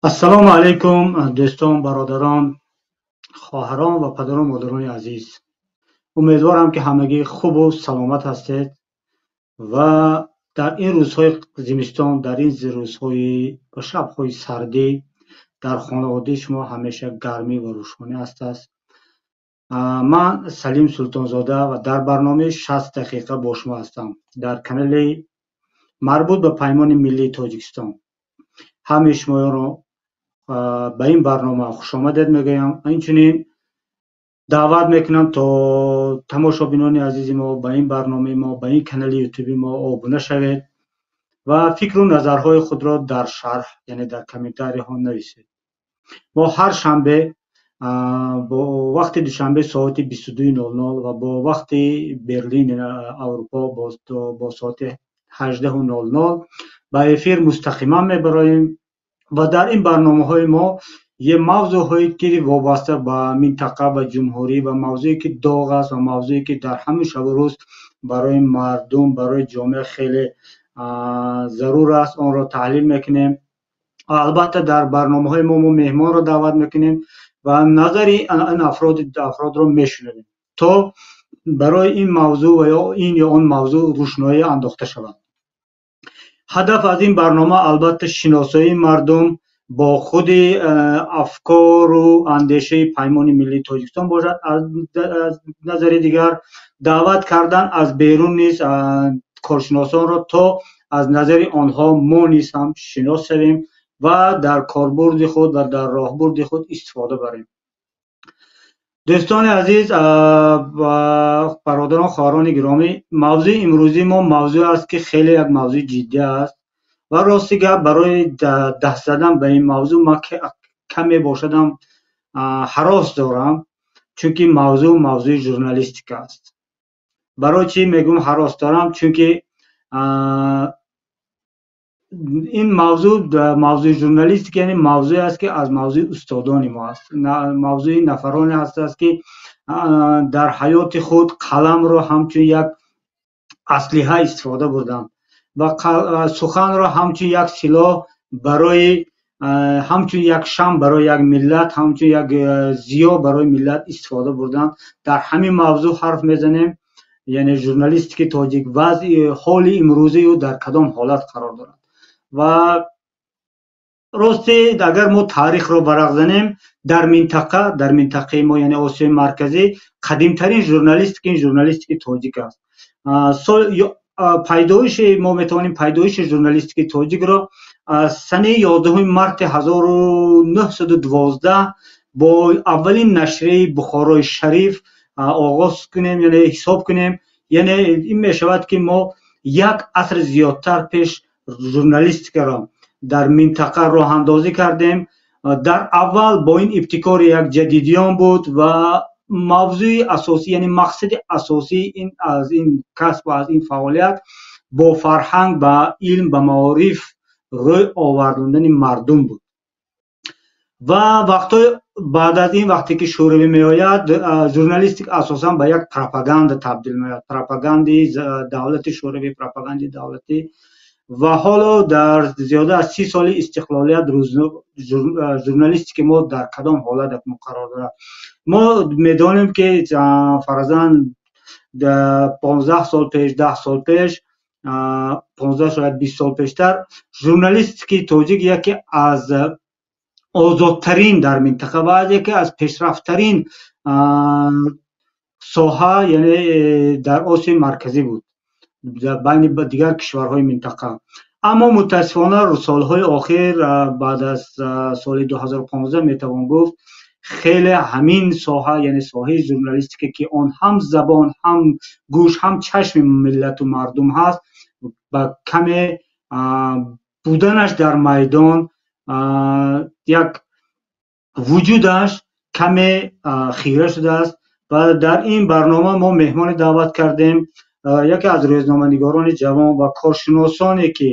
Ассалому алайкум, дӯстон, бародарон, хоҳарон ва падару модарони азиз. Умедворам, ки ҳамагӣ хубу саломат ҳастед ва дар ин рӯзҳои зимистон, дар ин рӯзҳои ва шабҳои сардӣ дар хонаводаи шумо ҳамеша гармӣ ва рӯшонӣ ҳастааст. Ман Салим Султонзода ва дар барномаи 60 дақиқа бо шумо ҳастам дар канали марбут ба Паймони миллии Тоҷикистон. Ҳамаи шумоёнро ба ин барнома хушомадед мегӯям. Инчунин даъват мекунам, то тамошобинони азизи мо ба ин барномаи мо, ба ин канали ютуби мо обуна шавед ва фикру назарҳои худро дар шарҳ, яъне дар комментарияҳо нависед. Мо ҳар шанбе бо вақти Душанбе соати 22:00 ва бо вақти Берлин, Аврупо, бо соати 18:00 ба эфир мустақиман мебароем ва дар ин барномаҳои мо е мавзӯъҳое, ки вобаста ба минтақа ва ҷумҳурӣ ва мавзӯе, ки доғ аст, ва мавзӯе, ки дар ҳамин шабу рӯз барои мардум, барои ҷомеа хеле зарур аст, онро таҳлил мекунем. Албатта, дар барномаҳои мо меҳмонро даъват мекунем ва назари ин афродро мешунавем, то барои ин мавзӯъ ва ё ин ё он мавзӯъ рӯшноӣ андохта шавад. Ҳадаф аз ин барнома, албатта, шиносоии мардум бо худи афкору андешаи Паймони миллии Тоҷикистон бошад. Аз назари дигар, даъват кардан аз берун низ коршиносонро, то аз назари онҳо мо низ ҳам шинос шавем ва дар корбурди худ ва дар роҳбурди худ истифода барем. Дӯстони азиз, бародарон, хоҳарони гиромӣ, мавзӯи имрӯзии мо мавзӯе аст, ки хеле як мавзӯи ҷиддӣ аст ва рости гап, барои даст задан ба ин мавзӯъ ман каме бошадам ҳарос дорам, чунки мавзӯъ мавзӯи журналистика аст. Барои чӣ мегӯям ҳарос дорам? Чунки ин мавзӯъ, мавзӯи журналистика, яъне мавзӯе аст, ки аз мавзӯи устодони мо аст, мавзӯи нафароне ҳастааст, ки дар ҳаёти худ қаламро ҳамчун як аслиҳа истифода бурданд ва суханро ҳамчун як силоҳ, барои ҳамчун як шам барои як миллат, ҳамчун як зиё барои миллат истифода бурданд. Дар ҳамин мавзӯъ ҳарф мезанем, яъне журналистики тоҷик, вазъи ҳоли имрӯзаи ӯ дар кадом ҳолат қарор дорад. Ва рости, агар мо таърихро варақ занем, дар минтақа, дар минтақаи мо, яъне Осиёи Марказӣ, қадимтарин журналистика ин журналистики тоҷик аст. Пайдоиши мо метавонем пайдоиши журналистики тоҷикро аз санаи 11 марти 1912 бо аввалин нашрияи Бухорои Шариф оғоз кунем, яъне ҳисоб кунем. Яъне ин мешавад, ки мо як аср зиёдтар пеш журналистикаро дар минтақа роҳандозӣ кардем. Дар аввал бо ин ибтикори як ҷадидиён буд ва мавзӯи асосӣ, яъне мақсади асосии ин аз ин касб ва аз ин фаъолият бо фарҳанг, ба илм, ба маориф рӯй овардондани мардум буд. Ва вақтҳои баъд аз ин, вақте ки Шӯравӣ меояд, журналистика асосан ба як пропаганда табдил меояд, пропагандаи давлати Шӯравӣ, пропагандаи давлатӣ. Ва ҳоло дар зиёда аз 30 соли истиқлолият журналистики мо дар кадом ҳолат қарор дорад? Мо медонем, ки фарзан 15 сол пеш, 10 сол пеш, 15, шояд 20 сол пештар журналистики тоҷик яке аз озодтарин дар минтақа ва яке аз пешрафттарин соҳа, яъне дар Осиёи Марказӣ буд дар байни дигар кишварҳои минтақа. Аммо мутаассифона, солҳои охир, баъд аз соли 2015, метавон гуфт, хеле ҳамин соҳа, яъне соҳаи журналистика, ки он ҳам забон, ҳам гӯш, ҳам чашми миллату мардум ҳаст, ба каме буданаш дар майдон, як вуҷудаш каме хира шудааст. Ва дар ин барнома мо меҳмоне даъват кардем, яке аз рӯзноманигорони ҷавон ва коршиносоне, ки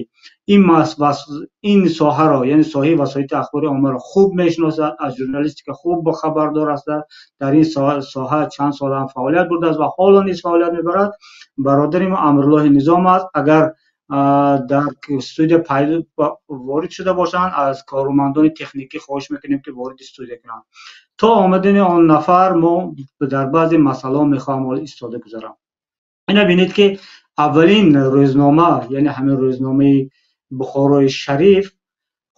ин соҳаро, яъне соҳаи васоити ахбори оммаро хуб мешиносад, аз журналистика хуб бохабардор аст, дар ин соҳа чанд сол ҳам фаъолият бурдааст ва ҳоло низ фаъолият мебарад. Бародари мо Амруллоҳи Низом аст. Агар дар студия ворид шуда бошанд, аз кормандони техникӣ хоҳиш мекунем, ки вориди студия кунанд. То омадани он нафар мо дар баъзе масъалаҳо мехоҳам ҳол истода гузарам. Ина бинед, ки аввалин рӯзнома, яъне ҳамин рӯзномаи Бухорои Шариф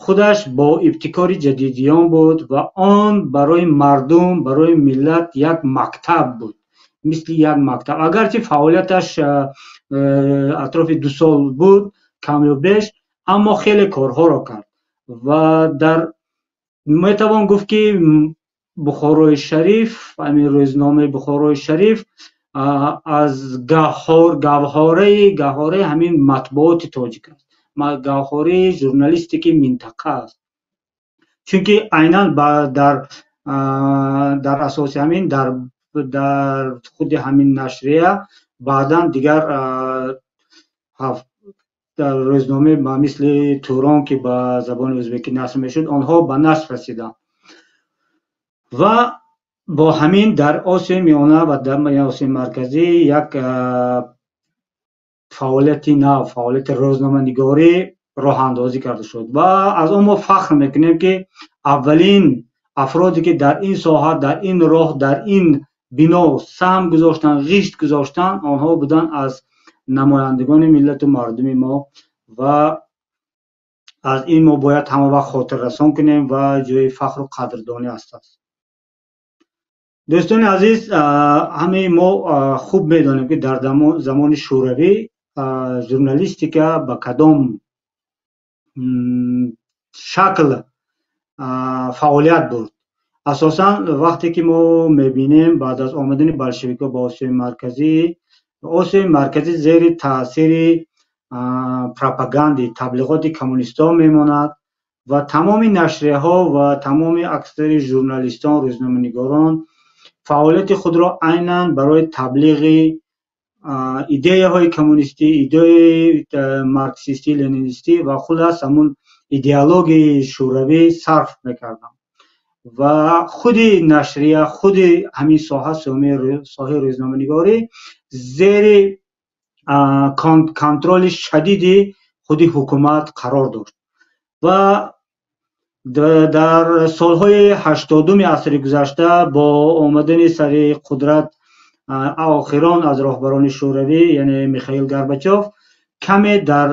худаш бо ибтикори ҷадидиён буд ва он барои мардум, барои миллат як мактаб буд, мисли як мактаб. Агарчи фаъолияташ атрофи 2 сол буд, кам ё беш, аммо хеле корҳоро кард ва дар метавон гуфт, ки Бухорои Шариф, ҳамин рӯзномаи Бухорои Шариф аз гавҳораи ҳамин матбуоти тоҷик аст, гавҳораи журналистики минтақа аст. Чунки айнан дар асоси ҳамин дар худи ҳамин нашрия баъдан дигар дар рӯзномаи ба мисли Турон, ки ба забони ӯзбекӣ нашр мешуд, онҳо ба нашр расиданд ва бо ҳамин дар Осиёи Миёна ва дар Осиёи Марказӣ як фаъолияти нав, фаъолияти рӯзноманигорӣ роҳандозӣ карда шуд. Ва аз он мо фахр мекунем, ки аввалин афроде ки дар ин соҳа, дар ин роҳ, дар ин бино саҳм гузоштанд, ғишт гузоштанд, онҳо буданд аз намояндагони миллату мардуми мо ва аз ин мо бояд ҳама вақт хотиррасон кунем ва ҷои фахру қадрдонӣ ҳастанд. Дӯстони азиз, ҳамаи мо хуб медонем, ки дар замони Шӯравӣ журналистика ба кадом шакл фаъолият бурд. Асосан вақте ки мо мебинем, баъд аз омадани болшевикҳо ба Осиёи Марказӣ, Осиёи Марказӣ зери таъсири пропаганди таблиғоти коммунистҳо мемонад ва тамоми нашрияҳо ва тамоми аксари журналистон, рӯзноманигорон фаъолияти худро айнан барои таблиғи идеяҳои коммунистӣ, идеяи марксистӣ, ленинистӣ ва хулас ҳамун идеологияи шӯравӣ сарф мекарданд. Ва худи нашрия, худи ҳамин соҳа, соҳаи рӯзноманигорӣ зери контроли шадиди худи ҳукумат қарор дошт. Ва дар солҳои 80-уми асри гузашта бо омадани сари қудрат охирон аз роҳбарони шӯравӣ, яъне Михаил Горбачов, каме дар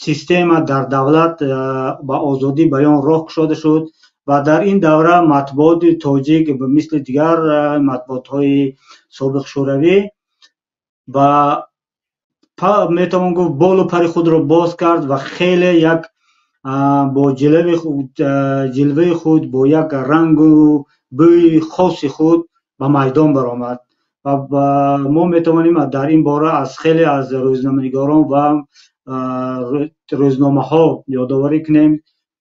система, дар давлат ба озодӣ баён роҳ кушода шуд ва дар ин давра матбуоти тоҷик мисли дигар матбуотҳои собиқ шӯравӣ ба метавон гуфт болу пари худро боз кард ва хеле як бо ҷилваи худ, бо як рангу бӯи хоси худ ба майдон баромад. Ва мо метавонем дар ин бора аз хеле аз рӯзноманигорон ва рӯзномаҳо ёдоварӣ кунем,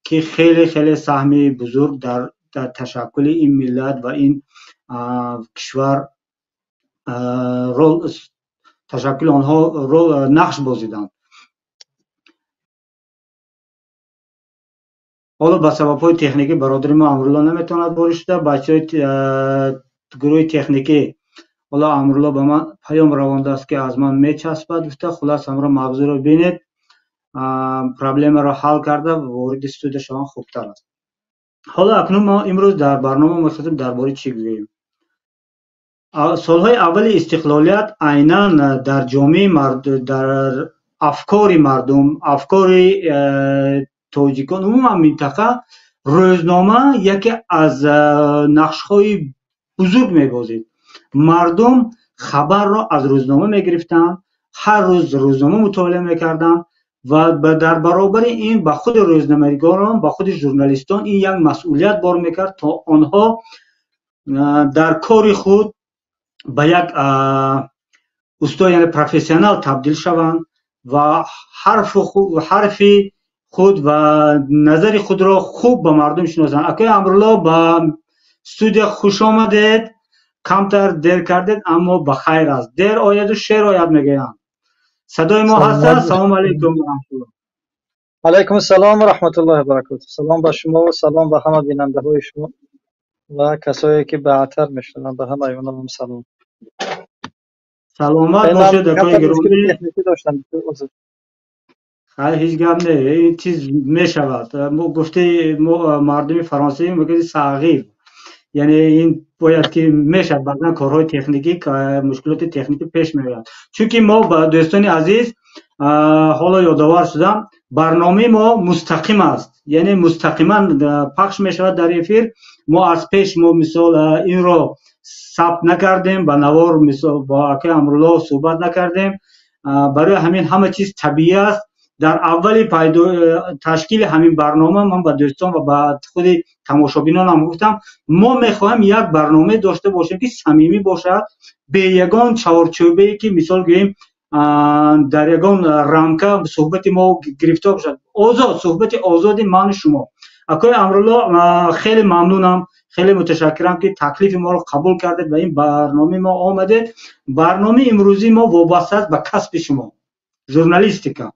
ки хеле хеле саҳми бузург дар ташаккули ин миллат ва ин кишвар ташаккули онҳо нақш бозиданд. Ҳоло ба сабабҳои техникӣ бародари мо Амрулло наметавонад ворид шуда. Бачаҳои гурӯҳи техникӣ, ҳоло Амрулло ба ман паём равондааст, ки аз ман мечаспад, гуфта. Хулас, ҳамро мавзӯъро бинед, проблемаро ҳал карда вориди студия шаванд хубтар аст. Ҳоло акнун мо имрӯз дар барнома мехоҳем дар бораи чӣ гӯем? Солҳои аввали истиқлолият айнан дар ҷомеаи дар афкори мардум, афкори тоҷикон, умуман минтақа, рӯзнома яке аз нақшҳои бузург мебозид. Мардум хабарро аз рӯзнома мегирифтанд, ҳар рӯз рӯзнома мутолиа мекарданд ва дар баробари ин ба худи рӯзноманигорон, ба худи журналистон ин як масъулият бор мекард, то онҳо дар кори худ ба як усто, яъне профессионал табдил шаванд ва ҳарфи худ ва назари худро хуб ба мардум шиносанд. Акои Амрулло, ба студия хуш омадед. Камтар дер кардед, аммо ба хайр аст. Дер ояду шер ояд мегӯянд. Садои мо ҳаст? Салом алайкум ва раҳматуллоҳ. Алайкум ассалом ва раҳматуллоҳи ва баракотуҳ. Салом ба шумо ва салом ба ҳама бинандаҳои шумо ва касое ки баъдтар мешунаванд, ба ҳамаи онҳо ҳам салом. Саломат бошед, акои гиромӣ. Техникӣ доштам. Хайр, ҳеҷ гап не, ин чиз мешавад. Мо гуфтаи мо, мардуми фаронсавӣ мегӯяд ça arrive, яъне ин бояд ки мешавад. Баъзан корҳои техникӣ, мушкилоти техникӣ пеш меояд, чунки мо ба дӯстони азиз ҳоло ёдовар шудам, барномаи мо мустақим аст, яъне мустақиман пахш мешавад дар эфир. Мо аз пеш, мо мисол инро сабт накардем ба навор, мисол бо акаи Амрулло суҳбат накардем. Барои ҳамин ҳама чиз табиӣ аст. Дар аввали пайдо ташкили ҳамин барнома ман ба дӯстон ва ба худи тамошобинонам гуфтам, мо мехоҳем як барномае дошта бошем, ки самимӣ бошад, бе ягон чаҳорчӯбае, ки мисол гӯем, дар ягон рамка суҳбати мо гирифтор бошад, озод, суҳбати озоди ману шумо. Акои Амрулло, хеле мамнунам, хеле муташаккирам, ки таклифи моро қабул кардед ва ин барномаи мо омадед. Барномаи имрӯзии мо вобаста аст ба касби шумо, журналистика,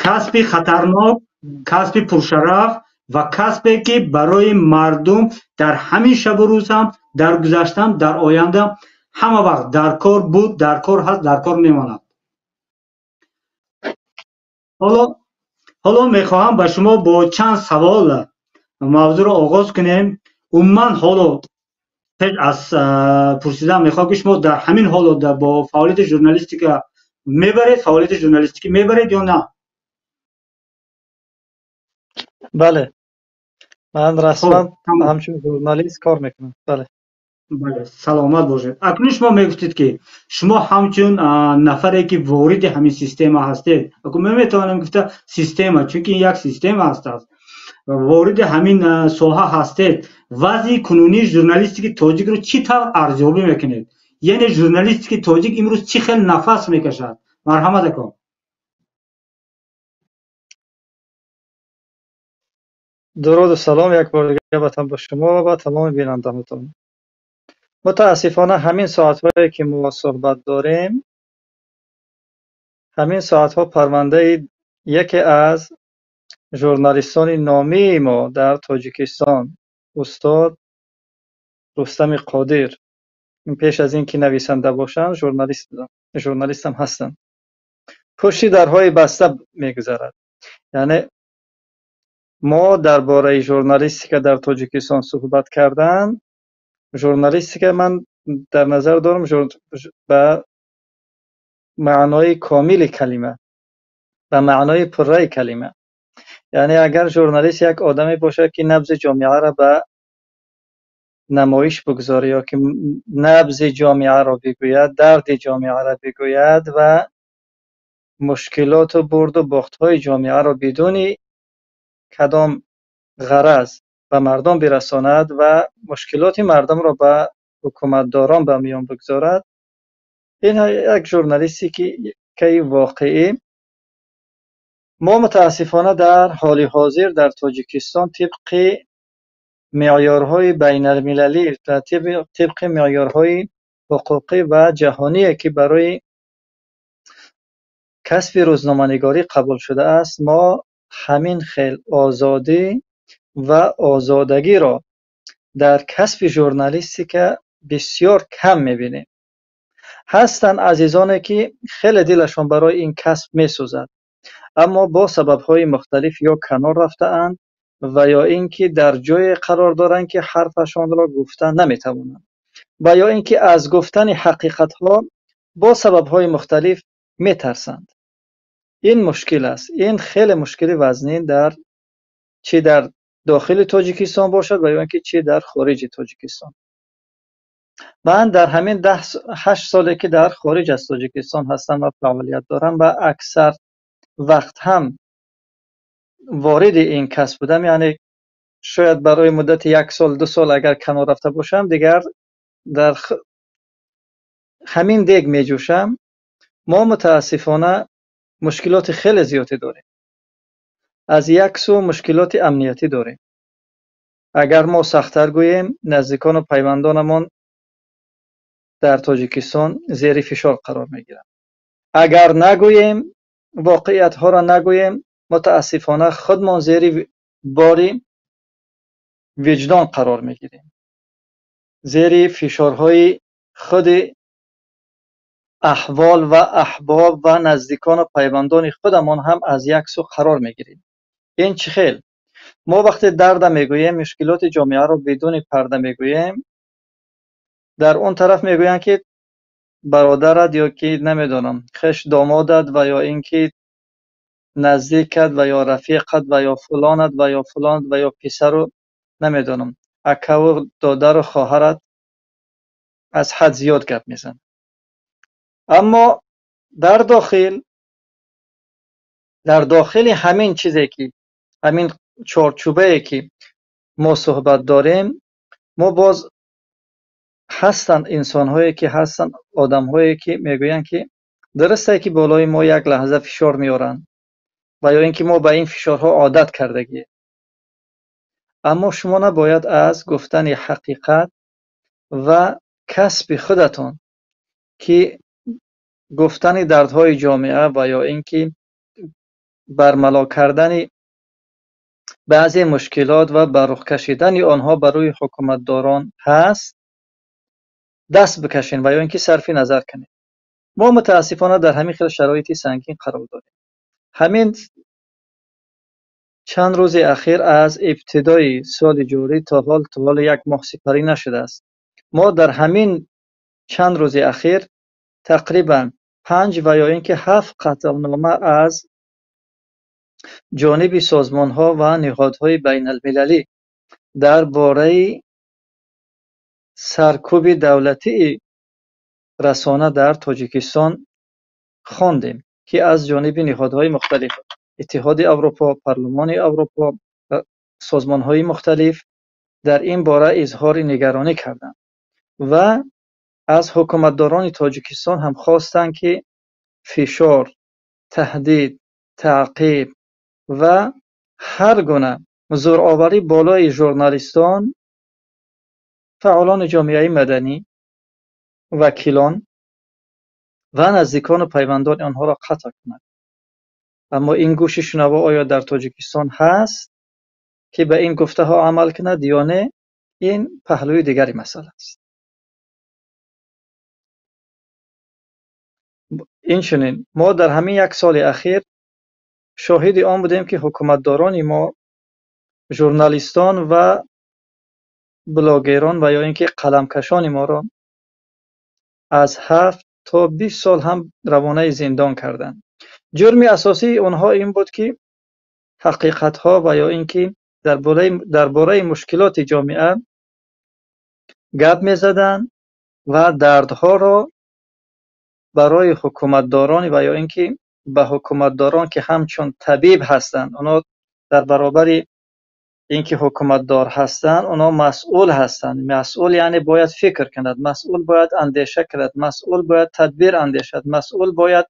касби хатарнок, касби пуршараф ва касбе, ки барои мардум дар ҳамин шабу рӯз ҳам, дар гузаштаам, дар оянда ҳама вақт дар кор буд, дар кор ҳаст, дар кор мемонад. Ҳоло мехоҳам ба шумо бо чанд савол мавзӯъро оғоз кунем. Умуман, ҳоло пеш аз пурсидан мехоҳам, ки шумо дар ҳамин ҳоло бо фаъолияти журналистика мебаред, фаъолияти журналистикӣ мебаред ё на? Бале, ман расман ҳамчун журналист кор мекунам, бале. Бале, саломат бошед. Акнун шумо мегуфтед, ки шумо ҳамчун нафаре, ки вориди ҳамин система ҳастед, мо метавонем гуфта система, чунки ин як система ҳаст, вориди ҳамин соҳа ҳастед, вазъи кунунии журналистики тоҷикро чӣ тавр арзёбӣ мекунед? Яъне журналистики тоҷик имрӯз чӣ хел нафас мекашад? Марҳамат, ако. Дуруду салом як бор дига ба шумо ва ба тамоми бинандаҳотон. Мутаассифона, ҳамин соатҳое, ки мо суҳбат дорем, ҳамин соатҳо парвандаи яке аз журналистони номии мо дар Тоҷикистон, устод Рустами Қодир, пеш аз ин ки нависанда бошанд, журналист буданд, журналистам ҳастанд, пушти дарҳои баста мегузарад. Яъне мо дар бораи журналистика дар Тоҷикистон суҳбат кардан, журналистика ман дар назар дорам ба маънои комили калима, ба маънои пурраи калима. Яъне агар журналист як одаме бошад, ки набзи ҷомеаро ба намоиш бигузорад ё ки набзи ҷомеаро бигӯяд, дарди ҷомеаро бигӯяд ва мушкилоту бурду бохтҳои ҷомеаро бидуни кадом ғараз ба мардум бирасонад ва мушкилоти мардумро ба ҳукуматдорон ба миён бигзорад, ин як журналистикаи воқеӣ. Мо мутаассифона дар ҳоли ҳозир дар Тоҷикистон тибқи меъёрҳои байналмилалӣ ва тибқи меъёрҳои ҳуқуқӣ ва ҷаҳоние, ки барои касби рӯзноманигорӣ қабул шудааст, мо ҳамин хел озодӣ ва озодагиро дар касби журналистика бисёр кам мебинем. Ҳастанд азизоне, ки хеле дилашон барои ин касб месӯзад, аммо бо сабабҳои мухталиф ё канор рафтаанд ва ё ин ки дар ҷое қарор доранд, ки ҳарфашонро гуфта наметавонанд, ва ё ин ки аз гуфтани ҳақиқатҳо бо сабабҳои мухталиф метарсанд. Ин мушкил аст, ин хеле мушкили вазнин дар чӣ дар дохили Тоҷикистон бошад ва ё ин ки чӣ дар хориҷи Тоҷикистон. Ман дар ҳамин 8 соле, ки дар хориҷ аз Тоҷикистон ҳастам ва фаъолият дорам ва аксар вақт ҳам вориди ин касб будам, яъне шояд барои муддати як сол, 2 сол агар канор рафта бошам, дигар дар ҳамин дег меҷӯшам. Мо мутаассифона мушкилоти хеле зиёде дорем. Аз як сӯ мушкилоти амниятӣ дорем. Агар мо сахттар гӯем, наздикону пайвандонамон дар Тоҷикистон зери фишор қарор мегиранд. Агар нагӯем, воқеиятҳоро нагӯем, мутаассифона худмон зери бори виҷдон қарор мегирем, зери фишорҳои худи Аҳвол ва аҳбоб ва наздикону пайвандони худамон ҳам аз як сӯ қарор мегирем. Ин чӣ хел? Мо вақте дарда мегӯем, мушкилоти ҷомеаро бидуни парда мегӯем, дар он тараф мегӯянд, ки бародарат ё ки намедонам, хеш домодат ва ё ин ки наздикат ва ё рафиқат ва ё фалонат ва ё фалонат ва ё писару намедонам, акаву додару хоҳарат аз ҳад зиёд гап мезанад. Аммо дар дохили ҳамин чизе ки, ҳамин чорчӯбае ки мо суҳбат дорем, мо боз ҳастанд инсонҳое ки ҳастанд, одамҳое ки мегӯянд, ки дурусте ки болои мо як лаҳза фишор меоранд ва ё ин ки мо ба ин фишорҳо одат кардагием. Аммо шумо набояд аз гуфтани ҳақиқат ва касби худатон, ки гуфтани дардҳои ҷомеа ва ё ин ки бармало кардани баъзе мушкилот ва ба рух кашидани онҳо ба рӯи ҳукуматдорон ҳаст, даст бикашед ва ё ин ки сарфи назар кунед. Мо мутаассифона дар ҳамин хел шароити сангин қарор дорем. Ҳамин чанд рӯзи ахир аз ибтидои соли ҷорӣ то ҳол як моҳ сипарӣ нашудааст. Мо дар ҳамин чанд рӯзи ахир тақрибан 5 ва ё ин ки 7 қатънома аз ҷониби созмонҳо ва ниҳодҳои байналмилалӣ дар бораи саркӯби давлатии расона дар Тоҷикистон хондем, ки аз ҷониби ниҳодҳои мухталиф, Иттиҳоди Аврупо, Парлумони Аврупо, созмонҳои мухталиф дар ин бора изҳори нигаронӣ карданд ва аз ҳукуматдорони Тоҷикистон ҳам хостанд, ки фишор, таҳдид, таъқиб ва ҳар гуна зӯроварӣ болои журналистон, фаъолони ҷомеаи маданӣ, вакилон ва наздикону пайвандони онҳоро қатъ кунад. Аммо ин гӯши шунаво оё дар Тоҷикистон ҳаст, ки ба ин гуфтаҳо амал кунад ё не? Ин паҳлӯи дигари масъала аст. Инчунин мо дар ҳамин як соли ахир шоҳиди он будем, ки ҳукуматдорони мо журналистон ва блогерон ва ё ин ки қаламкашони моро аз 7 то 20 сол ҳам равонаи зиндон карданд. Ҷурми асосии онҳо ин буд, ки ҳақиқатҳо ва ё ин ки дар бораи мушкилоти ҷомеа гап мезаданд ва дардҳоро барои ҳукуматдорон ва ё ин ки ба ҳукуматдорон, ки ҳамчун табиб ҳастанд, онҳо дар баробари ин ки ҳукуматдор ҳастанд, онҳо масъул ҳастанд. Масъул яъне бояд фикр кунад, масъул бояд андеша кунад, масъул бояд тадбир андешад, масъул бояд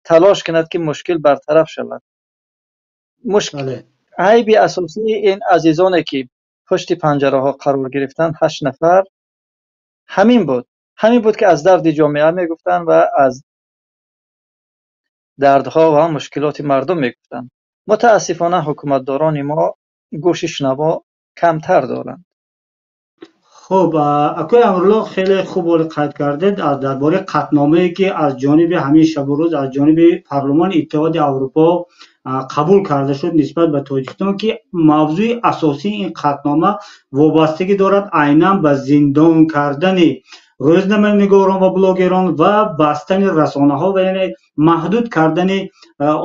талош кунад, ки мушкил бартараф шавад. Айби асосии ин азизоне, ки пушти панҷараҳо қарор гирифтанд, 8 нафар, ҳамин буд. Ҳамин буд, ки аз дарди ҷомеа мегуфтанд ва аз дардҳо ва мушкилоти мардум мегуфтанд. Мутаассифона ҳукуматдорони мо гӯши шунаво камтар доранд. Хуб, акои Амрулло, хеле хуб қайд кардед дар бораи қатъномае, ки аз ҷониби ҳамин шабу рӯз аз ҷониби Парлумони Иттиҳоди Аврупо қабул карда шуд нисбат ба Тоҷикистон, ки мавзӯи асосии ин қатънома вобастагӣ дорад айнан ба зиндон кардани рӯзноманигорон ва блогерон ва бастани расонаҳо ва яъне маҳдуд кардани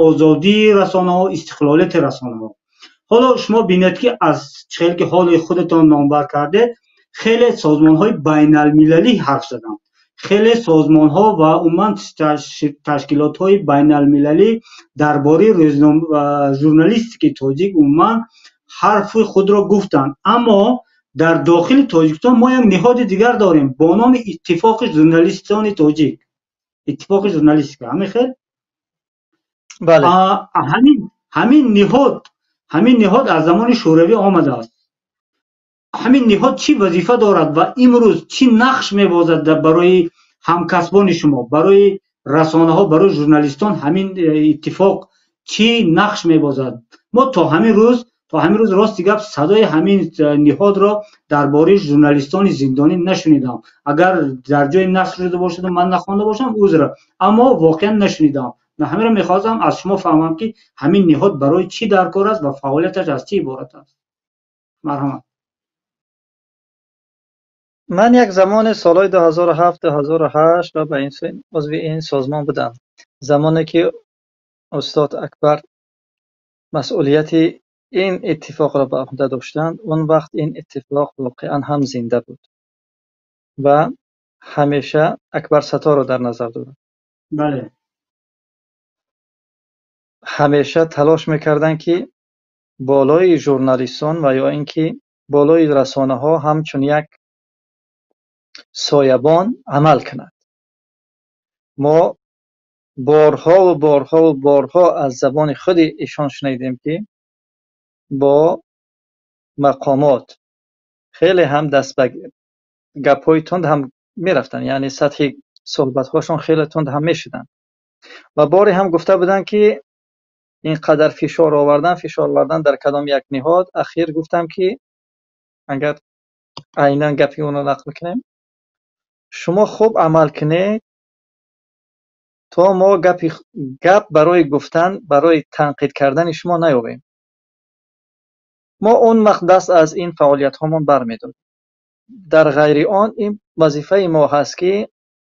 озодии расонаҳо, истиқлолияти расонаҳо. Ҳоло шумо бинед, ки аз чӣ ки ҳоли худатон номбар кардед, хеле созмонҳои байналмилалӣ ҳарф заданд, хеле созмонҳо ва умуман ташкилотҳои байналмилалӣ дар бораи журналистики тоҷик умуман ҳарфи худро гуфтанд. Аммо дар дохили Тоҷикистон мо як ниҳоди дигар дорем бо номи Иттифоқи журналистони тоҷик, Иттифоқи журналистика. Ҳамин хел? Бале. Ҳамин ниҳод аз замони Шӯравӣ омадааст. Ҳамин ниҳод чӣ вазифа дорад ва имрӯз чӣ нақш мебозад барои ҳамкасбони шумо, барои расонаҳо, барои журналистон? Ҳамин иттифоқ чӣ нақш мебозад? Мо то ҳамин рӯз, То ҳамин рӯз, рости гап, садои ҳамин ниҳодро дар бораи журналистони зиндонӣ нашунидам. Агар дар ҷое нашр шуда бошаду ман нахонда бошам, узр, аммо воқеан нашунидам. Ҳаминро мехостам аз шумо фаҳмам, ки ҳамин ниҳод барои чӣ дар кор аст ва фаъолияташ аз чӣ иборат аст. Марҳамат. Ман як замоне солҳои 2007-2008 ва ба ин узви ин созмон будам. Замоне ки устод Акбар масъулияти ин иттифоқро ба уҳда доштанд, он вақт ин иттифоқ воқеан ҳам зинда буд ва ҳамеша Акбар Сатторро дар назар дорам. Бале. Ҳамеша талош мекарданд, ки болои журналистон ва ё ин ки болои расонаҳо ҳамчун як соябон амал кунад. Мо борҳову борҳову борҳо аз забони худи эшон шунидем, ки бо мақомот хеле ҳам даст ба гапҳои тунд ҳам мерафтанд, яъне сатҳи суҳбатҳошон хеле тунд ҳам мешуданд. Ва боре ҳам гуфта буданд, ки ин қадар фишор овардан дар кадом як ниҳод. Ахир гуфтам, ки агар айнан гапи онро нақл кунем, шумо хуб амал кунед, то мо гап барои гуфтан, барои танқид кардани шумо наёбем. Мо он вақт даст аз ин фаъолиятҳомон бармедорем. Дар ғайри он ин вазифаи мо ҳаст, ки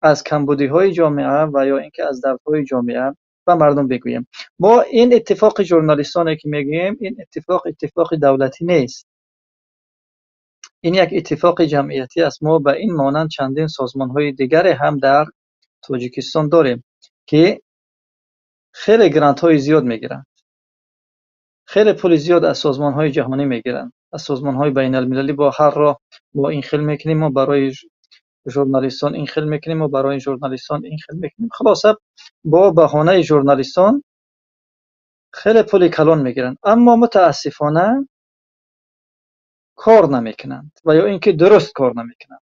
аз камбудиҳои ҷомеа ва ё ин ки аз дардҳои ҷомеа ба мардум бигӯем. Мо ин иттифоқи журналистоне ки мегӯем, ин иттифоқ иттифоқи давлатӣ нест. Ин як иттифоқи ҷамъиятӣ аст. Мо ба ин монанд чандин созмонҳои дигаре ҳам дар Тоҷикистон дорем, ки хеле грантҳои зиёд мегиранд, хеле пули зиёд аз созмонҳои ҷаҳонӣ мегиранд, аз созмонҳои байналмилалӣ. Бо ҳар роҳ мо ин хел мекунем, мо барои журналистон ин хел мекунем, мо барои журналистон ин хел мекунем. Хулоса, бо баҳонаи журналистон хеле пули калон мегиранд, аммо мутаассифона кор намекунанд ва ё ин ки дуруст кор намекунанд.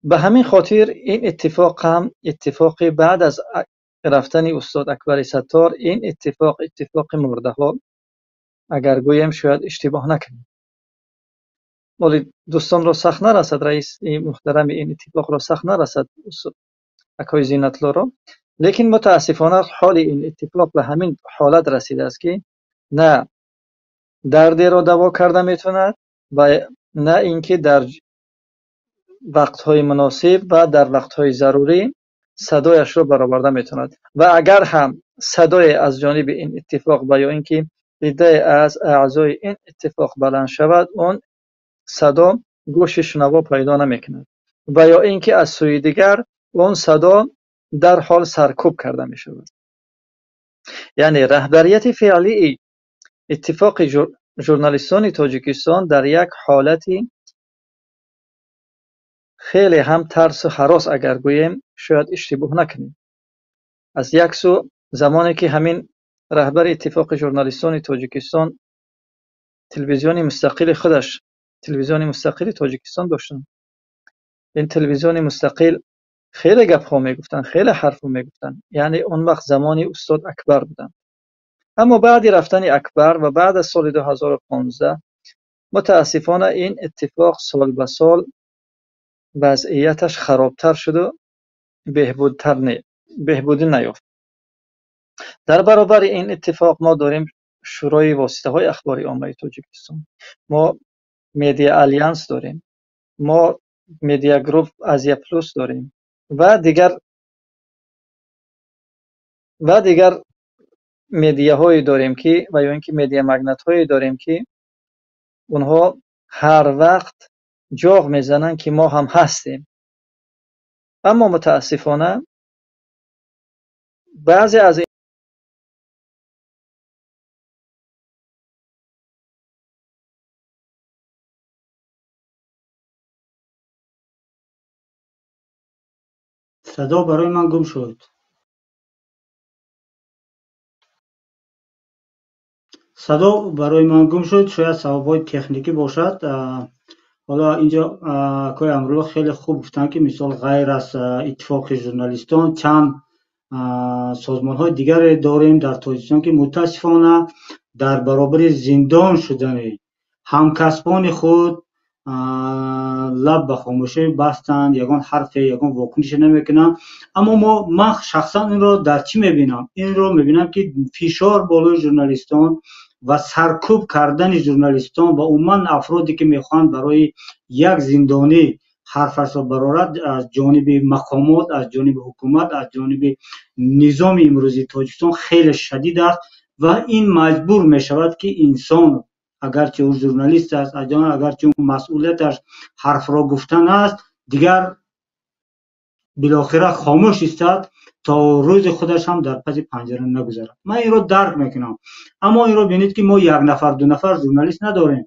Ба ҳамин хотир ин иттифоқ ҳам иттифоқи баъд аз рафтани устод Акбари Саттор, ин иттифоқ иттифоқи мурдаҳо, агар гӯем шояд иштибоҳ накунем. Оли дӯстонро сахт нарасад, раиси муҳтарами ин иттифоқро сахт нарасад, акои Зиннатлоро, лекин мутаассифона ҳоли ин иттифоқ ба ҳамин ҳолат расидааст, ки на дардеро даво карда метавонад ва на ин ки дар вақтҳои муносиб ва дар вақтҳои зарурӣ садояшро бароварда метавонад. Ва агар ҳам садое аз ҷониби ин иттифоқ ва ё ин ки иддае аз аъзои ин иттифоқ баланд шавад, он садо гӯши шунаво пайдо намекунад ва ё ин ки аз сӯи дигар он садо дарҳол саркӯб карда мешавад. Яъне раҳбарияти феълии иттифоқи журналистони Тоҷикистон дар як ҳолати хеле ҳам тарсу ҳарос, агар гӯем, шояд иштибоҳ накунем. Аз як сӯ, замоне ки ҳамин раҳбари иттифоқи журналистони Тоҷикистон телевизиони мустақили худаш, телевизиони мустақили Тоҷикистон доштанд. Ин телевизиони мустақил хеле гапҳо мегуфтанд, хеле ҳарфҳо мегуфтанд. Яъне он вақт замони устод Акбар буданд. Аммо баъди рафтани Акбар ва баъд аз соли 2015 мутаассифона ин иттифоқ сол ба сол вазъияташ харобтар шуду беҳбудӣ наёфт. Дар баробари ин иттифоқ мо дорем Шӯрои воситаҳои ахбори оммаи Тоҷикистон, мо Медиа Алянс дорем, мо Медиа Груп Азия Плюс дорем ва дигар медиаҳое дорем, ки ва ё ин ки медиа магнатҳое дорем, ки онҳо ҳар вақт ҷоғ мезананд, ки мо ҳам ҳастем. Аммо мутаассифона баъзе аз Садо барои ман гум шуд. Садо барои ман гум шуд, шояд сабабҳои техникӣ бошад. Ҳоло инҷо акои Амрулло хеле хуб гуфтанд, ки мисол ғайр аз иттифоқи журналистон чанд созмонҳои дигаре дорем дар Тоҷикистон, ки мутаассифона Дар баробари зиндон шудани ҳамкасбони худ лаб ба хомӯшӣ бастанд, ягон ҳарфе, ягон вокунише намекунанд. Аммо ман шахсан инро дар чӣ мебинам? Инро мебинам, ки фишор болои журналистон ва саркӯб кардани журналистон ва умуман афроде, ки мехоҳанд барои як зиндонӣ ҳарфашро барорад, аз ҷониби мақомот, аз ҷониби ҳукумат, аз ҷониби низоми имрӯзии Тоҷикистон хеле шадид аст ва ин маҷбур мешавад, ки инсон, агарчи ӯ журналист аст, агарчи ӯ масъулияташ ҳарфро гуфтан аст, дигар билохира хомӯш истад, то рӯзи худаш ҳам дар паси панҷара нагузарад. Ман инро дарк мекунам, аммо инро бинед, ки мо як нафар, ду нафар журналист надорем.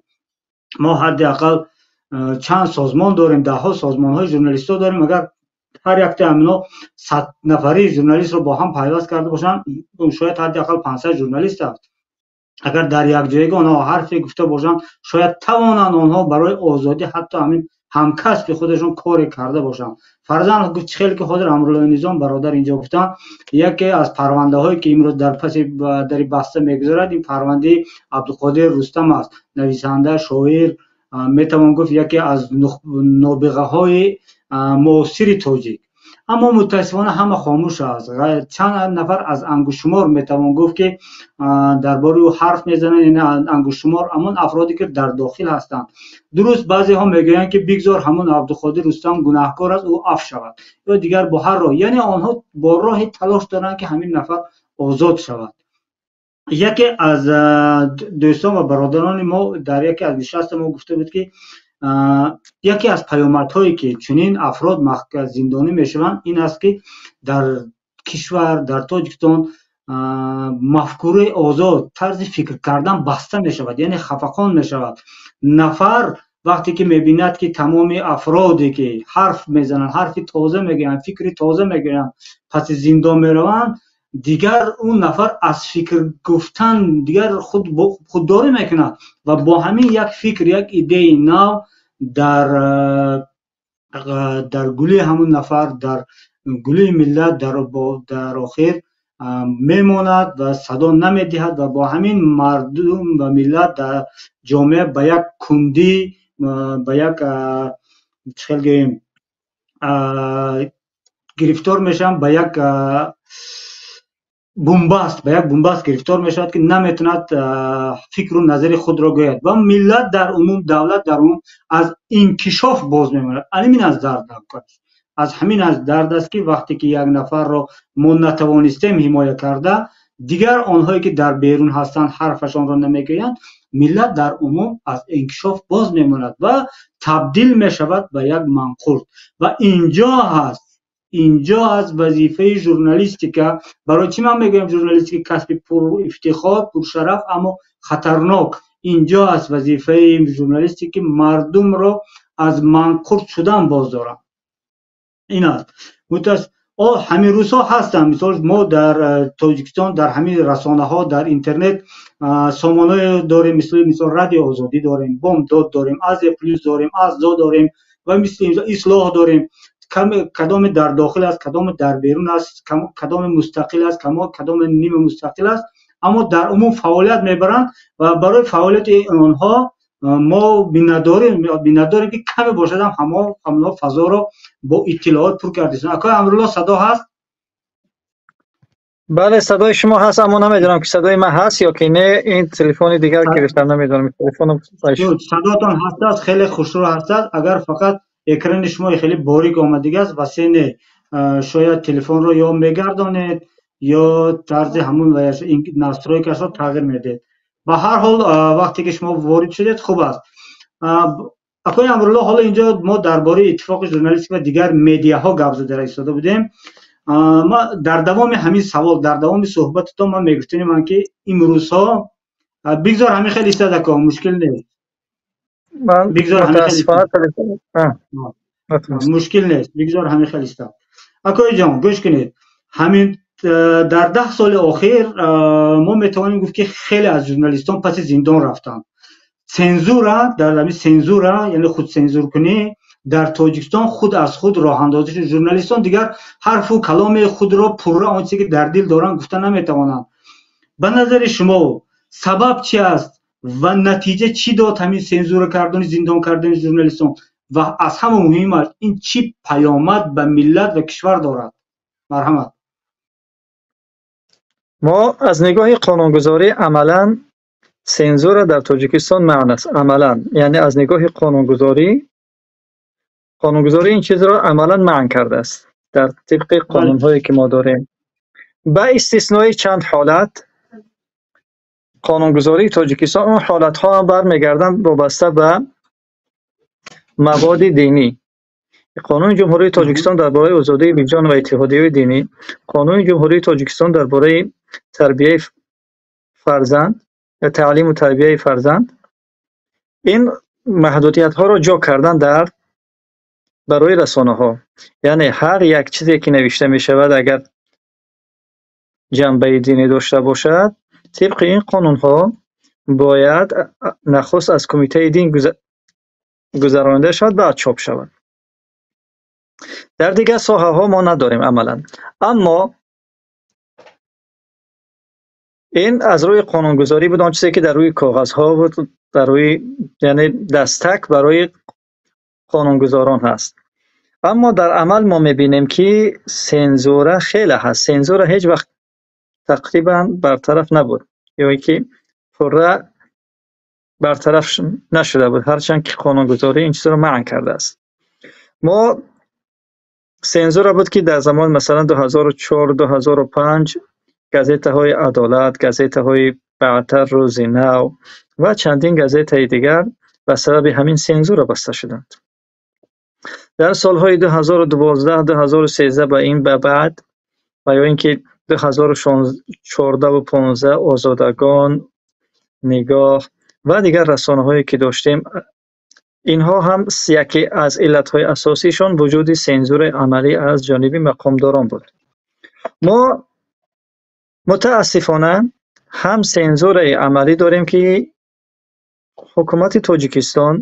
Мо ҳадди ақал чанд созмон дорем, даҳҳо созмонҳои журналистҳо дорем. Агар ҳар яктаи ҳамино 100 нафари журналистро бо ҳам пайваст карда бошанд, шояд ҳадди ақал 500 журналист аст. Агар дар якҷоягӣ онҳо ҳарфе гуфта бошанд, шояд тавонанд онҳо барои озодӣ ҳатто ҳамин ҳамкасби худашон коре карда бошанд. Фарзан, чӣ хеле ки ҳозир Амруллои Низом бародар инҷо гуфтанд, яке аз парвандаҳое, ки имрӯз дар паси дари баста мегузарад, ин парвандаи Абдуқодир Рустам аст, нависанда, шоир, метавон гуфт, яке аз нобиғаҳои муосири тоҷик. Аммо мутаассифона ҳама хомӯш аст. Чанд нафар аз ангуштшумор метавон гуфт, ки дар бораи ӯ ҳарф мезананд, яъне ангуштшумор ҳамон афроде, ки дар дохил ҳастанд. Дуруст, баъзеҳо мегӯянд, ки бигзор ҳамон Абдуқодир Рустам гунаҳкор аст, ӯ афв шавад ё дигар бо ҳар роҳ, яъне онҳо бо роҳи талош доранд, ки ҳамин нафар озод шавад. Яке аз дӯстон ва бародарони мо дар яке аз нишасти мо гуфта буд, ки яке аз паёмадҳое, ки чунин афрод зиндонӣ мешаванд, ин аст, ки дар кишвар, дар Тоҷикистон, мафкураи озод, тарзи фикр кардан баста мешавад, яъне хафақон мешавад. Нафар вақте ки мебинад, ки тамоми афроде, ки ҳарф мезананд, ҳарфи тоза мегӯянд, фикри тоза мегӯянд, паси зиндон мераванд, дигар он нафар аз фикр гуфтан дигар худдорӣ мекунад ва бо ҳамин як фикр, як идеяи нав дар гулии ҳамон нафар, дар гулии миллат дар охир мемонад ва садо намедиҳад ва бо ҳамин мардум ва миллат дар ҷомеа ба як кундӣ, ба як, чӣ хел гӯем, гирифтор мешаванд, ба як бунбаст гирифтор мешавад, ки наметавонад фикру назари худро гӯяд ва миллат дар умум, давлат дар умум аз инкишоф боз мемонад. Ҳамин аз дард аз ҳамин аз дард аст, ки вақте ки як нафарро мо натавонистем ҳимоя карда, дигар онҳое, ки дар берун ҳастанд, ҳарфашонро намегӯянд, миллат дар умум аз инкишоф боз мемонад ва табдил мешавад ба як манқурт. Ва инҷо аст вазифаи журналистика. Барои чӣ ман мегӯям, журналистика касби пурэфтихор, пуршараф, аммо хатарнок? Инҷо аст вазифаи журналисте, ки мардумро аз манқурт шудан боз дорад. Ин аст. Ҳамин рӯзҳо ҳастанд, мисол, мо дар Тоҷикистон дар ҳамин расонаҳо, дар интернет сомонаҳое дорем, мисли мисол Радио Озодӣ дорем, Бомдод дорем, Азия Плюс дорем, Аздо дорем ва мисли Ислоҳ дорем. Кадоме дар дохил аст, кадоме дар берун аст, кадоме мустақил аст, кадоме нима мустақил аст, аммо дар умум фаъолият мебаранд ва барои фаъолияти онҳо мо миннатдорем, ки каме бошадам ҳамонҳо фазоро бо иттилоот пур кардастанд. Акои Амрулло, садо ҳаст? Бале, садои шумо ҳаст, аммо намедонам, ки садои ман ҳаст ё ки не. Ин телефони дигар гирифтам, намедонам, телефонам. Садотон ҳастааст, хеле хушрӯ ҳастааст. Агар фақат экрани шумо хеле борик омадагиаст ва се не, шояд телефонро ё мегардонед, ё тарзи ҳамун настройкашро тағйир медиҳед. Ба ҳар ҳол, вақте ки шумо ворид шудед, хуб аст. Акои Амрулло, ҳоло инҷо мо дар бораи иттифоқи журналистика ва дигар медиаҳо гап зада истода будем. Ма дар давоми ҳамин савол, дар давоми суҳбататон ман мегуфтанем, ки имрӯзҳо, бигзор ҳамин хел истад, ако, мушкил нест. Бигзор, мушкил нест, бигзор ҳамин хел истад. Акои ҷон, гӯш кунед, ҳамин дар 10 соли охир мо метавонем гуфт, ки хеле аз журналистон паси зиндон рафтанд. Цензура дар ҳамин цензура, яъне худцензуркунӣ дар Тоҷикистон худ аз худ роҳандозӣ шуд. Журналистон дигар ҳарфу каломи худро пурра, он чизе ки дар дил доранд, гуфта наметавонанд. Ба назари шумо, Сабаб чи аст ва натиҷа чӣ дод ҳамин сензура кардани, зиндон кардани журналистон? Ва аз ҳама муҳимаш, ин чӣ паёмад ба миллат ва кишвар дорад? Марҳамат. Мо аз нигоҳи қонунгузорӣ амалан сензура дар Тоҷикистон манъ аст. Амалан, яъне аз нигоҳи қонунгузорӣ, қонунгузорӣ ин чизро амалан манъ кардааст дар тибқи қонунҳое ки мо дорем. Ба истиснои чанд ҳолат, қонунгузории Тоҷикистон он ҳолатҳо ҳам бармегарданд вобаста ба маводи динӣ. Қонуни Ҷумҳурии Тоҷикистон дар бораи озодии виҷдон ва иттиҳодияи динӣ, Қонуни Ҷумҳурии Тоҷикистон дар бораи тарбияи фарзанд ё таълиму тарбияи фарзанд, ин маҳдудиятҳоро ҷо кардан дар барои расонаҳо. Яъне ҳар як чизе ки навишта мешавад, агар ҷанбаи динӣ дошта бошад, тибқи ин қонунҳо бояд нахуст аз кумитаи дин гузаронида шавад, баъд чоп шавад. Дар дигар соҳаҳо мо надорем амалан. Аммо ин аз рӯи қонунгузорӣ буд, он чизе ки дар рӯи коғазҳо буд, дар рӯи, яъне дастак барои қонунгузорон ҳаст. Аммо дар амал мо мебинем ки сензура хеле ҳаст. Сензура ҳеҷ вақт тақрибан бартараф набуд, ё ин ки пурра бартараф нашуда буд, ҳарчанд ки қонунгузорӣ ин чизро манъ кардааст. Мо сензура буд ки дар замон масалан 2004, 2005 газетаҳои Адолат, газетаҳои баъдтар Рӯзи Нав ва чандин газетаи дигар ба сабаби ҳамин сензура баста шуданд. Дар солҳои 2012, 2013 ба ин ба баъд ва ё ин ки 2014 ва 15 Озодагон, Нигоҳ ва дигар расонаҳое ки доштем, инҳо ҳам яке аз иллатҳои асосишон вуҷуди сензураи амалӣ аз ҷониби мақомдорон буд. Мо мутаассифона ҳам сензураи амалӣ дорем ки ҳукумати Тоҷикистон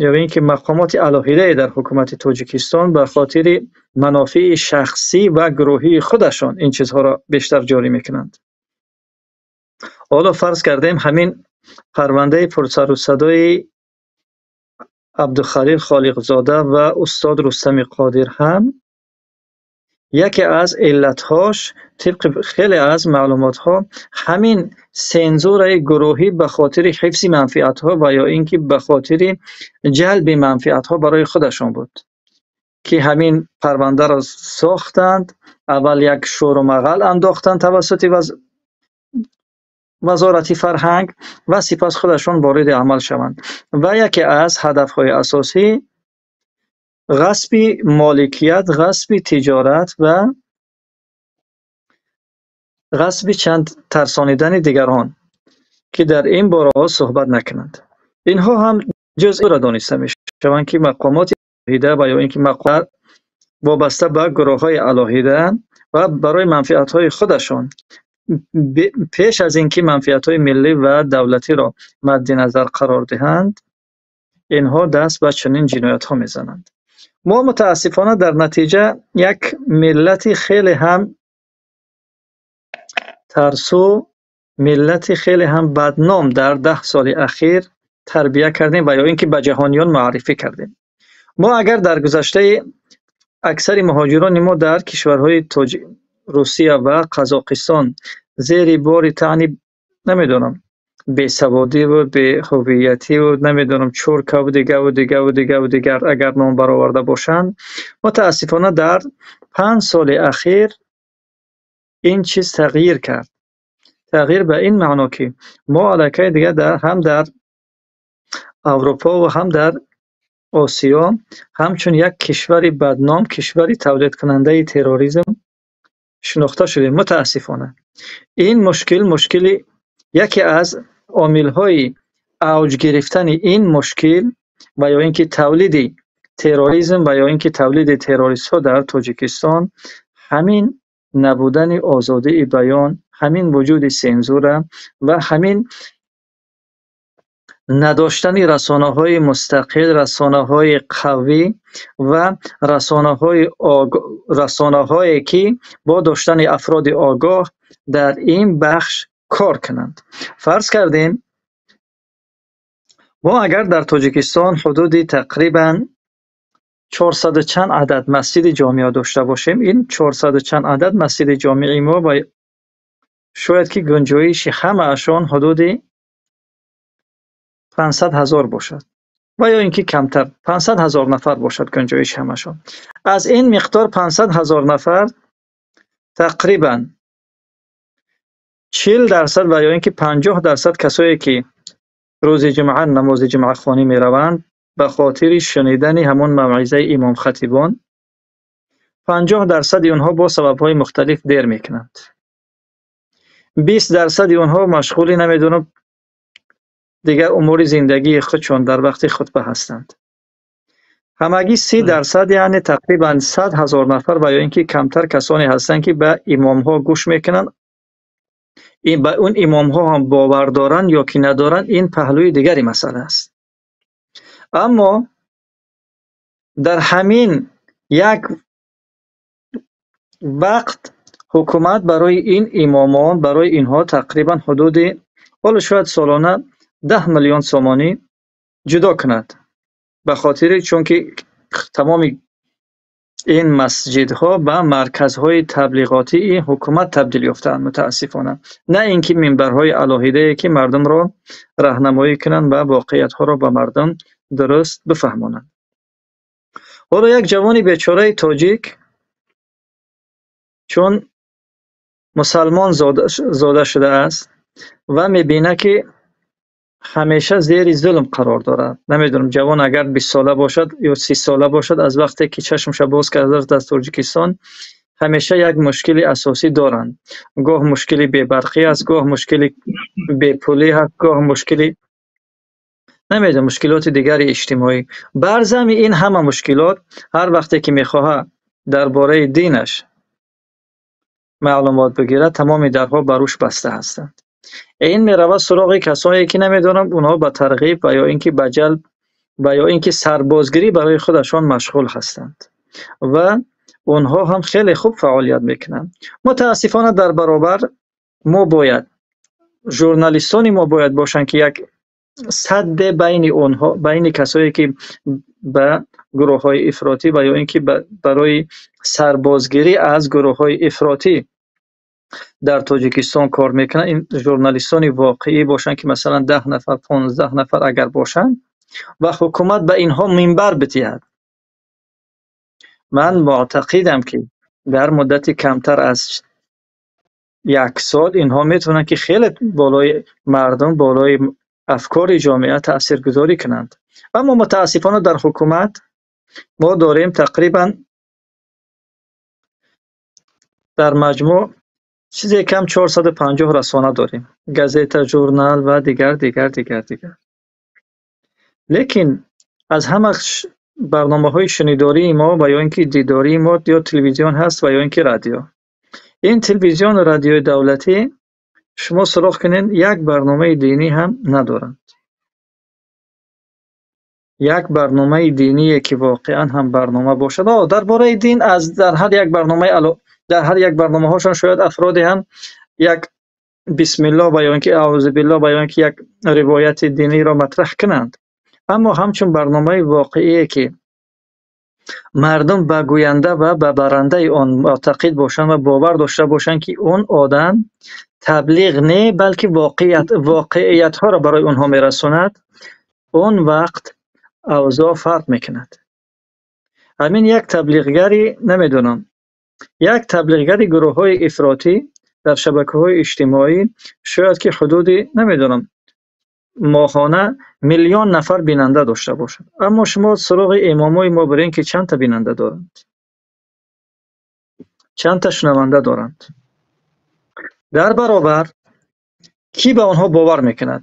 ё ин ки мақомоти алоҳидае дар ҳукумати Тоҷикистон ба хотири манофеи шахсӣ ва гурӯҳии худашон ин чизҳоро бештар ҷорӣ мекунанд. Ҳоло фарз кардем ҳамин парвандаи пурсарусадои Абдухалил Холиқзода ва устод Рустами Қодир ҳам яке аз иллатҳош тибқи хеле аз маълумотҳо ҳамин сензураи гурӯҳӣ ба хотири ҳифзи манфиатҳо ва ё ин ки ба хотири ҷалби манфиатҳо барои худашон буд, ки ҳамин парвандаро сохтанд, аввал як шӯру мағал андохтанд тавассути вазорати фарҳанг ва сипас худашон вориди амал шаванд. Ва яке аз ҳадафҳои асосӣ ғасби моликият, ғасби тиҷорат ва ғасби чанд тарсонидани дигарон, ки дар ин бораҳо суҳбат накунанд. Инҳо ҳам ҷузъро дониста мешаванд, ки мақомоти алоҳида ва ё ин ки мақомот вобаста ба гурӯҳҳои алоҳида ва барои манфиатҳои худашон пеш аз ин ки манфиатҳои миллӣ ва давлатиро мадди назар қарор диҳанд, инҳо даст ба чунин ҷиноятҳо мезананд. Мо мутаассифона дар натиҷа як миллати хеле ҳам тарсу, миллати хеле ҳам бадном дар 10 соли ахир тарбия кардем ва ё ин ки ба ҷаҳониён муаррифӣ кардем. Мо агар дар гузаштаи аксари муҳоҷирони мо дар кишварҳои Русия ва Қазоқистон зери бори таъни, намедонам, бесаводиву беҳувиятиву намедонам чуркаву дигаву дигаву дигаву дигар агар ном бароварда бошанд, мутаассифона дар 5 соли ахир ин чиз тағйир кард. Тағйир ба ин маъно ки мо аллакай дигар ҳам дар Аврупо ва ҳам дар Осиё ҳамчун як кишвари бадном, кишвари тавлидкунандаи терроризм шинохта шудем. Мутаассифона ин мушкил, мушкили яке аз омилҳои авҷ гирифтани ин мушкил ва ё ин ки тавлиди терроризм ва ё ин ки тавлиди террористҳо дар Тоҷикистон ҳамин набудани озодии баён, ҳамин вуҷуди сензура ва ҳамин надоштани расонаҳои мустақил, расонаҳои қавӣ ва расонаҳое ки бо доштани афроди огоҳ дар ин бахш кор кунанд. Фарз кардем, мо агар дар Тоҷикистон ҳудуди тақрибан 400 чанд адад масҷиди ҷомеа дошта бошем, ин 400 чанд адад масҷиди ҷомеаи мо ва шояд ки гунҷоиши ҳамаашон ҳудуди 500 ҳазор бошад ва ё ин ки камтар, 500 ҳазор нафар бошад гунҷоиши ҳамашон. Аз ин миқдор 500 ҳазор нафар тақрибан 40% ва ё ин ки 50% касое ки рӯзи ҷумъа намози ҷумъахонӣ мераванд ба хотири шунидани ҳамон мавъизаи имомхатибон, 50% онҳо бо сабабҳои мухталиф дер мекунанд. 20% онҳо машғули намедонам дигар умури зиндагии худшон дар вақти хутба ҳастанд. Ҳамагӣ 30%, яъне тақрибан 100 ҳазор нафар ва ё ин ки камтар касоне ҳастанд ки ба имомҳо гӯш мекунанд. Ба он имомҳо ҳам бовар доранд ё ки надоранд, ин паҳлӯи дигари масъала аст. Аммо дар ҳамин як вақт ҳукумат барои ин имомон, барои инҳо тақрибан ҳудуди ҳоло шояд солона 10 миллион сомонӣ ҷудо кунад. Ба хотири чунки тамоми ин масҷидҳо ба марказҳои таблиғотии ҳукумат табдил ёфтаанд мутаассифона. На ин ки минбарҳои алоҳидае ки мардумро раҳнамоӣ кунанд ва воқеиятҳоро ба мардум дуруст бифаҳмонанд. Ҳоло як ҷавони бечораи тоҷик чун мусалмон зода шудааст ва мебинад ки ҳамеша зери зулм қарор дорад. Намедонам, ҷавон агар 20 сола бошад ё 30 сола бошад, аз вақте ки чашмша боз кардааст дар Тоҷикистон ҳамеша як мушкили асосӣ доранд. Гоҳ мушкили бебарқӣ аст, гоҳ мушкили бепулӣ аст, гоҳ мушкили намедонам мушкилоти дигари иҷтимоӣ. Бар зами ин ҳама мушкилот ҳар вақте ки мехоҳад дар бораи динаш маълумот бигирад, тамоми дарҳо бар ӯш баста ҳастанд. Ин меравад суроғи касое ки намедонам онҳо ба тарғиб ва ё ин ки ба ҷалб ва ё ин ки сарбозгирӣ барои худашон машғул ҳастанд ва онҳо ҳам хеле хуб фаъолият мекунанд. Мутаассифона дар баробар мо бояд журналистони мо бояд бошанд ки як садде байни онҳо, байни касое ки ба гурӯҳҳои ифротӣ ва ё ин ки барои сарбозгирӣ аз гурӯҳҳои ифротӣ дар Тоҷикистон кор мекунанд, ин журналистони воқеӣ бошанд ки масалан 10 нафар, 15 нафар агар бошанд ва ҳукумат ба инҳо минбар бидиҳад. Ман муътақидам ки дар муддати камтар аз як сол инҳо метавонанд ки хеле болои мардум, болои афкори ҷомеа таъсиргузорӣ кунанд. Аммо мутаассифона дар ҳукумат мо дорем тақрибан дар маҷмӯъ чизе кам 450 расона дорем. Газета, журнал ва дигар, дигар, дигар, дигар. Лекин аз ҳама барномаҳои шунидории мо ва ё ин ки дидории мо ё телевизион ҳаст ва ё ин ки радио. Ин телевизиону радиои давлатӣ шумо суроғ кунед, як барномаи динӣ ҳам надоранд. Як барномаи диние ки воқеан ҳам барнома бошад. Дар бораи дин аз дар ҳар як барномаи дар ҳар як барномаҳошон шояд афроде ҳам як бисмиллоҳ ва ё ин ки аъузу биллоҳ ва ё ин ки як ривояти диниро матраҳ кунанд. Аммо ҳамчун барномаи воқеие ки мардум ба гӯянда ва ба барандаи он муътақид бошанд ва бовар дошта бошанд ки он одам таблиғ не, балки воқеиятҳоро барои онҳо мерасонад, он вақт авзоъ фарқ мекунад. Ҳамин як таблиғгари, намедонам, як таблиғгари гурӯҳҳои ифротӣ дар шабакаҳои иҷтимоӣ шояд ки ҳудуди, намедонам, моҳона миллион нафар бинанда дошта бошад. Аммо шумо суроғи имомои мо бирен ки чанд та бинанда доранд, чанд та шунаванда доранд. Дар баробар кӣ ба онҳо бовар мекунад?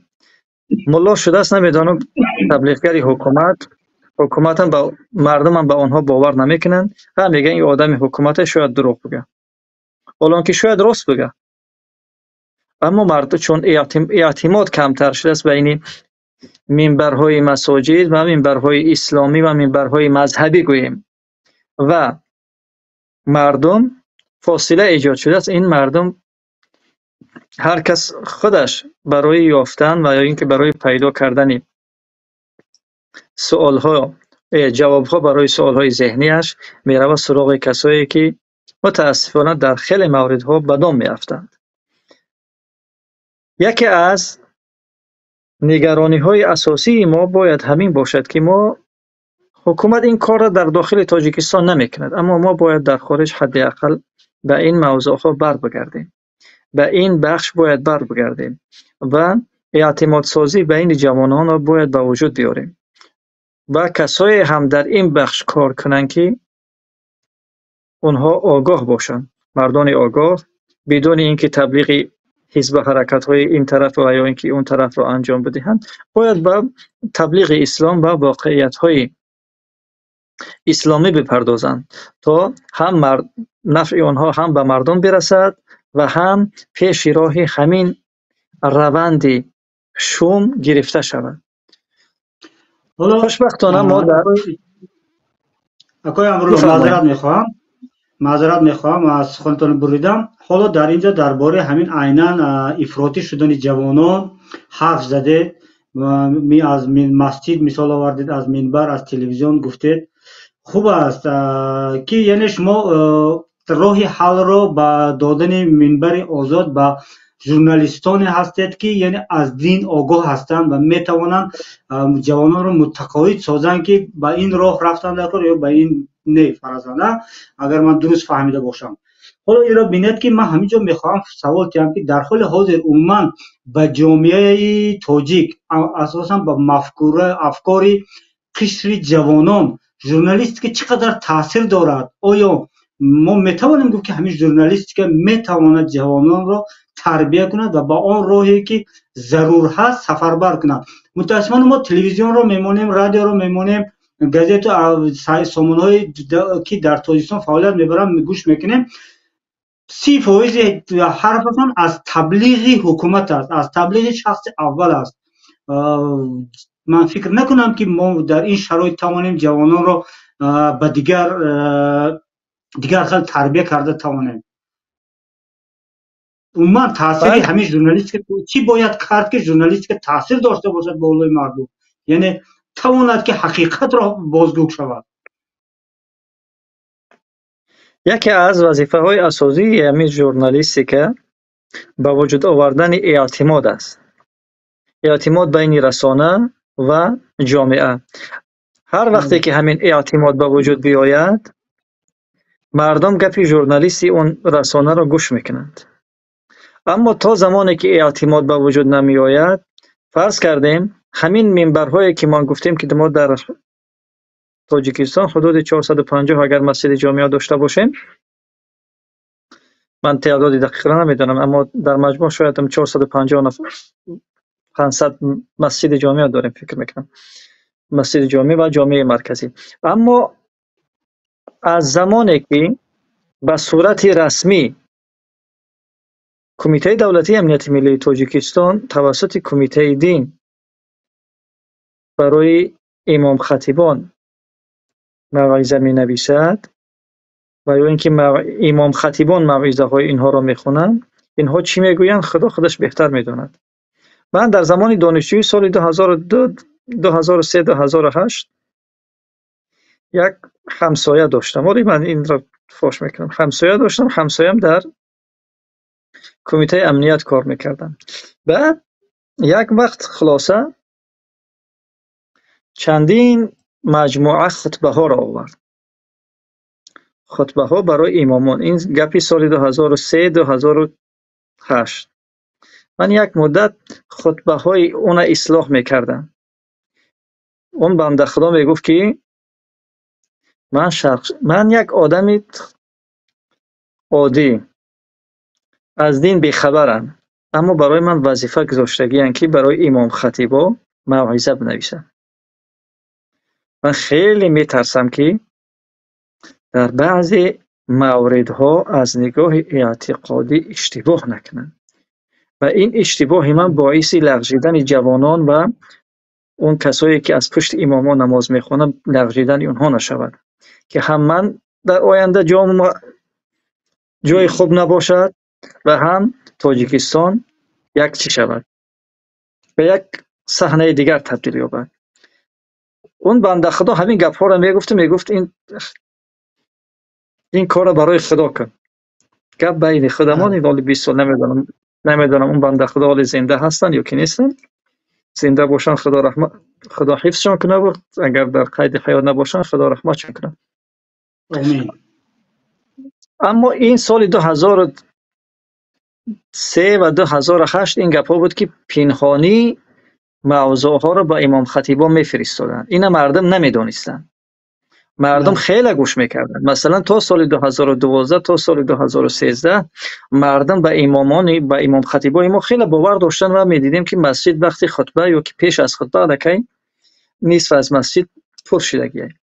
Мулло шудааст, намедонам, таблиғгари ҳукумат, ҳукуматам ба мардумам ба онҳо бовар намекунанд. Ҳа, мегӯянд ин одами ҳукумате, шояд дурӯғ бигӯяд, ҳолон ки шояд рост бигӯяд. Аммо мардум чун эътимод камтар шудааст байни минбарҳои масоҷид ва минбарҳои исломӣ ва минбарҳои мазҳабӣ гӯем ва мардум фосила эҷод шудааст, ин мардум Ҳар кас худаш барои ёфтан ва ё ин ки барои пайдо кардани суолҳо, ҷавобҳо барои суолҳои зеҳнияш меравад суроғи касое ки мутаассифона дар хеле мавридҳо ба дом меафтанд. Яке аз нигарониҳои асосии мо бояд ҳамин бошад ки мо ҳукумат ин корро дар дохили Тоҷикистон намекунад, аммо мо бояд дар хориҷ ҳадди ақал ба ин мавзӯъҳо бар бигардем. Ба ин бахш бояд бар бигардем ва эътимодсозӣ байни ҷавононро бояд ба вуҷуд биёрем ва касое ҳам дар ин бахш кор кунанд ки онҳо огоҳ бошанд. Мардони огоҳ бидуни ин ки таблиғи ҳизб ва ҳаракатҳои ин тараф ва ё ин ки он тарафро анҷом бидиҳанд, бояд ба таблиғи ислом ва воқеиятҳои исломӣ бипардозанд то ҳам нафъи онҳо ҳам ба мардум бирасад ва ҳам пеши роҳи ҳамин раванди шум гирифта шавад. Хушбахтона мо дар Акои Амрулло, маъзарат мехоҳам, аз суханатон буридам. Ҳоло дар инҷо дар бораи ҳамин айнан ифротӣ шудани ҷавонон ҳарф задед, аз масҷид мисол овардед, аз минбар, аз телевизион гуфтед. Хуб аст, ки яъне шумо роҳи ҳаллро ба додани минбари озод ба журналистоне ҳастед, ки яъне аз дин огоҳ ҳастанд ва метавонанд ҷавононро мутақоид созанд, ки ба ин роҳ рафтан дар кор ё ба ин не, фарзан, агар ман дуруст фаҳмида бошам. Ҳоло инро бинед, ки ман ҳамин ҷо мехоҳам савол диҳам, ки дар ҳоли ҳозир умуман ба ҷомеаи тоҷик, асосан ба мафкура, афкори қишри ҷавонон журналистика чӣ қадар таъсир дорад? Оё мо метавонем гуфт, ки ҳамин журналистика метавонад ҷавононро тарбия кунад ва ба он роҳе, ки зарур ҳаст, сафарбар кунад? Мутаассифона, мо телевизионро мемонем, радиоро мемонем, газету сомонаҳое, ки дар Тоҷикистон фаъолият мебаранд, гӯш мекунем, 30 фоизи ҳарфашон аз таблиғи ҳукумат аст, аз таблиғи шахси аввал аст. Ман фикр накунам, ки мо дар ин шароит тавонем ҷавононро ба дигар хел тарбия карда тавонем. Умуман, таъсири ҳамин журналистика, чӣ бояд кард, ки журналистика таъсир дошта бошад болои мардум, яъне тавонад, ки ҳақиқатро бозгӯ шавад? Яке аз вазифаҳои асосии ҳамин журналистика ба вуҷуд овардани эътимод аст, эътимод байни расона ва ҷомеа. Ҳар вақте ки ҳамин эътимод ба вуҷуд биёяд, мардум гапи журналисти он расонаро гӯш мекунанд. Аммо то замоне ки эътимод ба вуҷуд намеояд, фарз кардем, ҳамин минбарҳое, ки мо гуфтем, ки мо дар Тоҷикистон ҳудуди 450 агар масҷиди ҷомеа дошта бошем, ман теъдоди дақиқро намедонам, аммо дар маҷмӯъ шояд 450 нафар, 500 масҷиди ҷомеа дорем, фикр мекунам, масҷиди ҷомеъ ва ҷомеаи марказӣ. Аммо аз замоне ки ба сурати расмӣ Кумитаи давлатии амнияти миллии Тоҷикистон тавассути Кумитаи дин барои имомхатибон мавъиза менависад ва ё ин ки имомхатибон мавъизаҳои инҳоро мехонанд, инҳо чӣ мегӯянд, Худо худаш беҳтар медонад. Ман дар замони донишҷӯӣ, соли 2002, 2003, 2008, як ҳамсоя доштам. Оли ман инро фош мекунам. Ҳамсоя доштам, ҳамсоям дар Кумитаи амният кор мекардам. Баъд як вақт, хулоса, чандин маҷмӯа хутбаҳоро овард, хутбаҳо барои имомон. Ин гапи соли 2003, 2008. Ман як муддат хутбаҳои уна ислоҳ мекардам. Он бандахудо мегуфт, ки ман шарқ, ман як одами оддӣ, аз дин бехабарам, аммо барои ман вазифа гузоштагианд, ки барои имомхатибо мавъиза бинависам. Ман хеле метарсам, ки дар баъзе мавридҳо аз нигоҳи эътиқодӣ иштибоҳ накунам ва ин иштибоҳи ман боиси лағжидани ҷавонон ва он касое, ки аз пушти имомон намоз мехонанд, лағжидани онҳо нашавад, ки ҳам ман дар оянда ҷои хуб набошад ва ҳам Тоҷикистон як чӣ шавад, ба як саҳнаи дигар табдил ёбад. Он банда худо ҳамин гапҳоро мегуфту мегуфт ин корро барои Худо кун. Гап байни худамон, ин ҳоли 20 сол намедонам он банда худо ҳоли зинда ҳастанд ё ки нестанд. Зинда бошанд, Худо раҳмат, Худо ҳифзшон кунад, агар дар қайди ҳаёт набошанд, Худо раҳматшон кунад. Омин. Аммо ин соли 2003 ва 2008 ин гапҳо буд, ки пинҳонӣ мавзӯъҳоро ба имом хатибон мефиристоданд. Ина мардум намедонистанд. Мардум хеле гӯш мекарданд. Масалан, то соли 2012, то соли 2013 мардум ба имомони, ба имом хатибои мо хеле бовар доштанд ва медидем, ки масҷид вақти хутба ё ки пеш аз хутба аллакай нисф аз масҷид пур шудагист.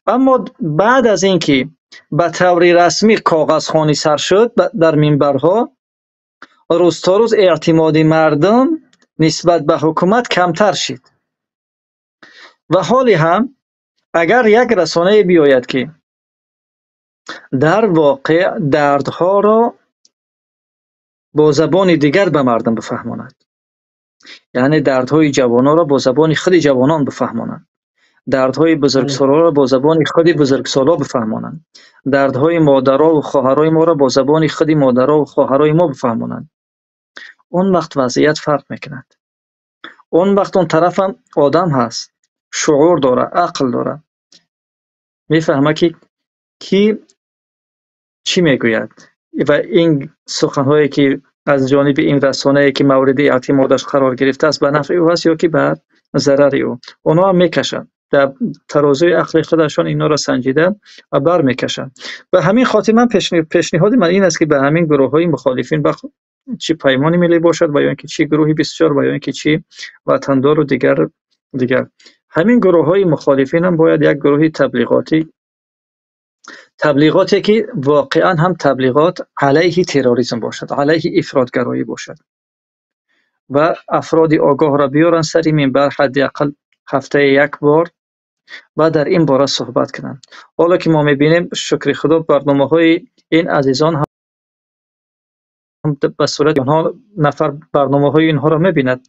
Аммо баъд аз ин ки ба таври расмӣ коғазхонӣ сар шуд дар минбарҳо, рӯз то рӯз эътимоди мардум нисбат ба ҳукумат камтар шуд. Ва ҳоле ҳам агар як расонае биёяд, ки дар воқеъ дардҳоро бо забони дигар ба мардум бифаҳмонад, яъне дардҳои ҷавононро бо забони худи ҷавонон бифаҳмонад, дардҳои бузургсолонро бо забони худи бузургсолон бифаҳмонанд, дардҳои модаро ва хоҳарои моро бо забони худи модаро ва хоҳарои мо бифаҳмонанд, он вақт вазъият фарқ мекунад. Он вақт он тарафам одам ҳаст, шуур дорад, ақл дорад, мефаҳмад, ки кӣ чӣ мегӯяд ва ин суханҳое, ки аз ҷониби ин расонае, ки мавриди эътимодаш қарор гирифтааст, ба нафъи ӯ аст ё ки ба зарари ӯ. Онҳо ҳам мекашанд, дар тарозуи ақли худашон инҳоро санҷида ва бармекашанд. Ба ҳамин хотир ман пешниҳоди ман ин аст, ки ба ҳамин гурӯҳҳои мухолифин, чӣ Паймони миллӣ бошад ва ё ин ки чӣ гурӯҳи 24 ва ё ин ки чӣ Ватандору дигар, ҳамин гурӯҳҳои мухолифин ҳам бояд як гурӯҳи таблиғотӣ, таблиғоте ки воқеан ҳам таблиғот алайҳи терроризм бошад, алайҳи ифротгароӣ бошад ва афроди огоҳро биёранд сари минбар ҳадди ақал ҳафтаи як бор ва дар ин бора суҳбат кунанд. Ҳоло ки мо мебинем, шукри Худо, барномаҳои ин азизон ҳам ба сурати онҳо нафар барномаҳои инҳоро мебинад.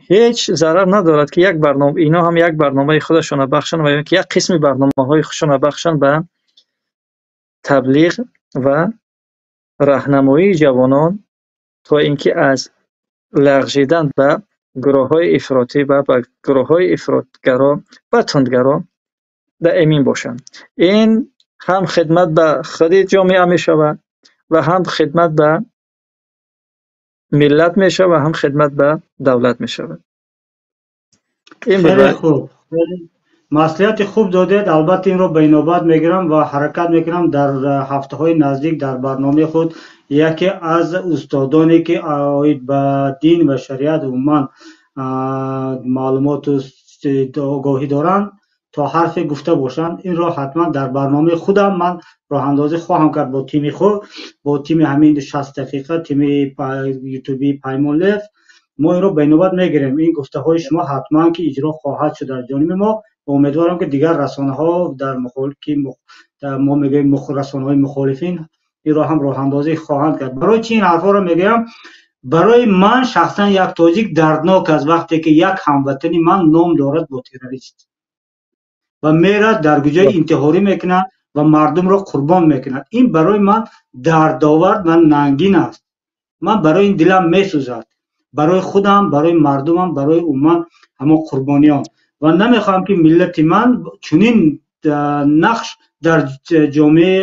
Ҳеҷ зарар надорад, ки як барнома, инҳо ҳам як барномаи худашонро бахшанд ва ё ки як қисми барномаҳои худашонро бахшанд ба таблиғ ва раҳнамоии ҷавонон, то инки аз лағжидан ба гурӯҳҳои ифротӣ ва ба гурӯҳҳои ифротгаро ва тундгаро эмин бошанд. Ин ҳам хидмат ба худи ҷомеа мешавад ва ҳам хидмат ба миллат мешавад ва ҳам хидмат ба давлат мешавад. Хеле хуб, маслиҳати хуб додед. Албатта инро ба инобат мегирам ва ҳаракат мекунам дар ҳафтаҳои наздик дар барномаи худ яке аз устодоне, ки оид ба дин ва шариат умуман маълумоту огоҳӣ доранд, то ҳарфе гуфта бошанд. Инро ҳатман дар барномаи худам ман роҳандозӣ хоҳам кард бо тими худ, бо тими ҳамин 60 дақиқа, тими ютуби Паймон Лев. Мо инро ба инобат мегирем. Ин гуфтаҳои шумо ҳатман ки иҷро хоҳад шуд аз ҷониби мо. Умедворам, ки дигар расонаҳо дар ки мо мегӯем расонаҳои мухолифин инро ҳам роҳандозӣ хоҳанд кард. Барои чӣ ин ҳарфҳоро мегӯям? Барои ман шахсан як тоҷик дарднок аст, вақте ки як ҳамватани ман ном дорад бо террорист ва мерад дар куҷои интиҳорӣ мекунад ва мардумро қурбон мекунад. Ин барои ман дардовар ва нангин аст. Ман барои ин дилам месӯзад, барои худам, барои мардумам, барои умуман ҳамон қурбониён. Ва намехоҳам, ки миллати ман чунин нақш дар ҷомеаи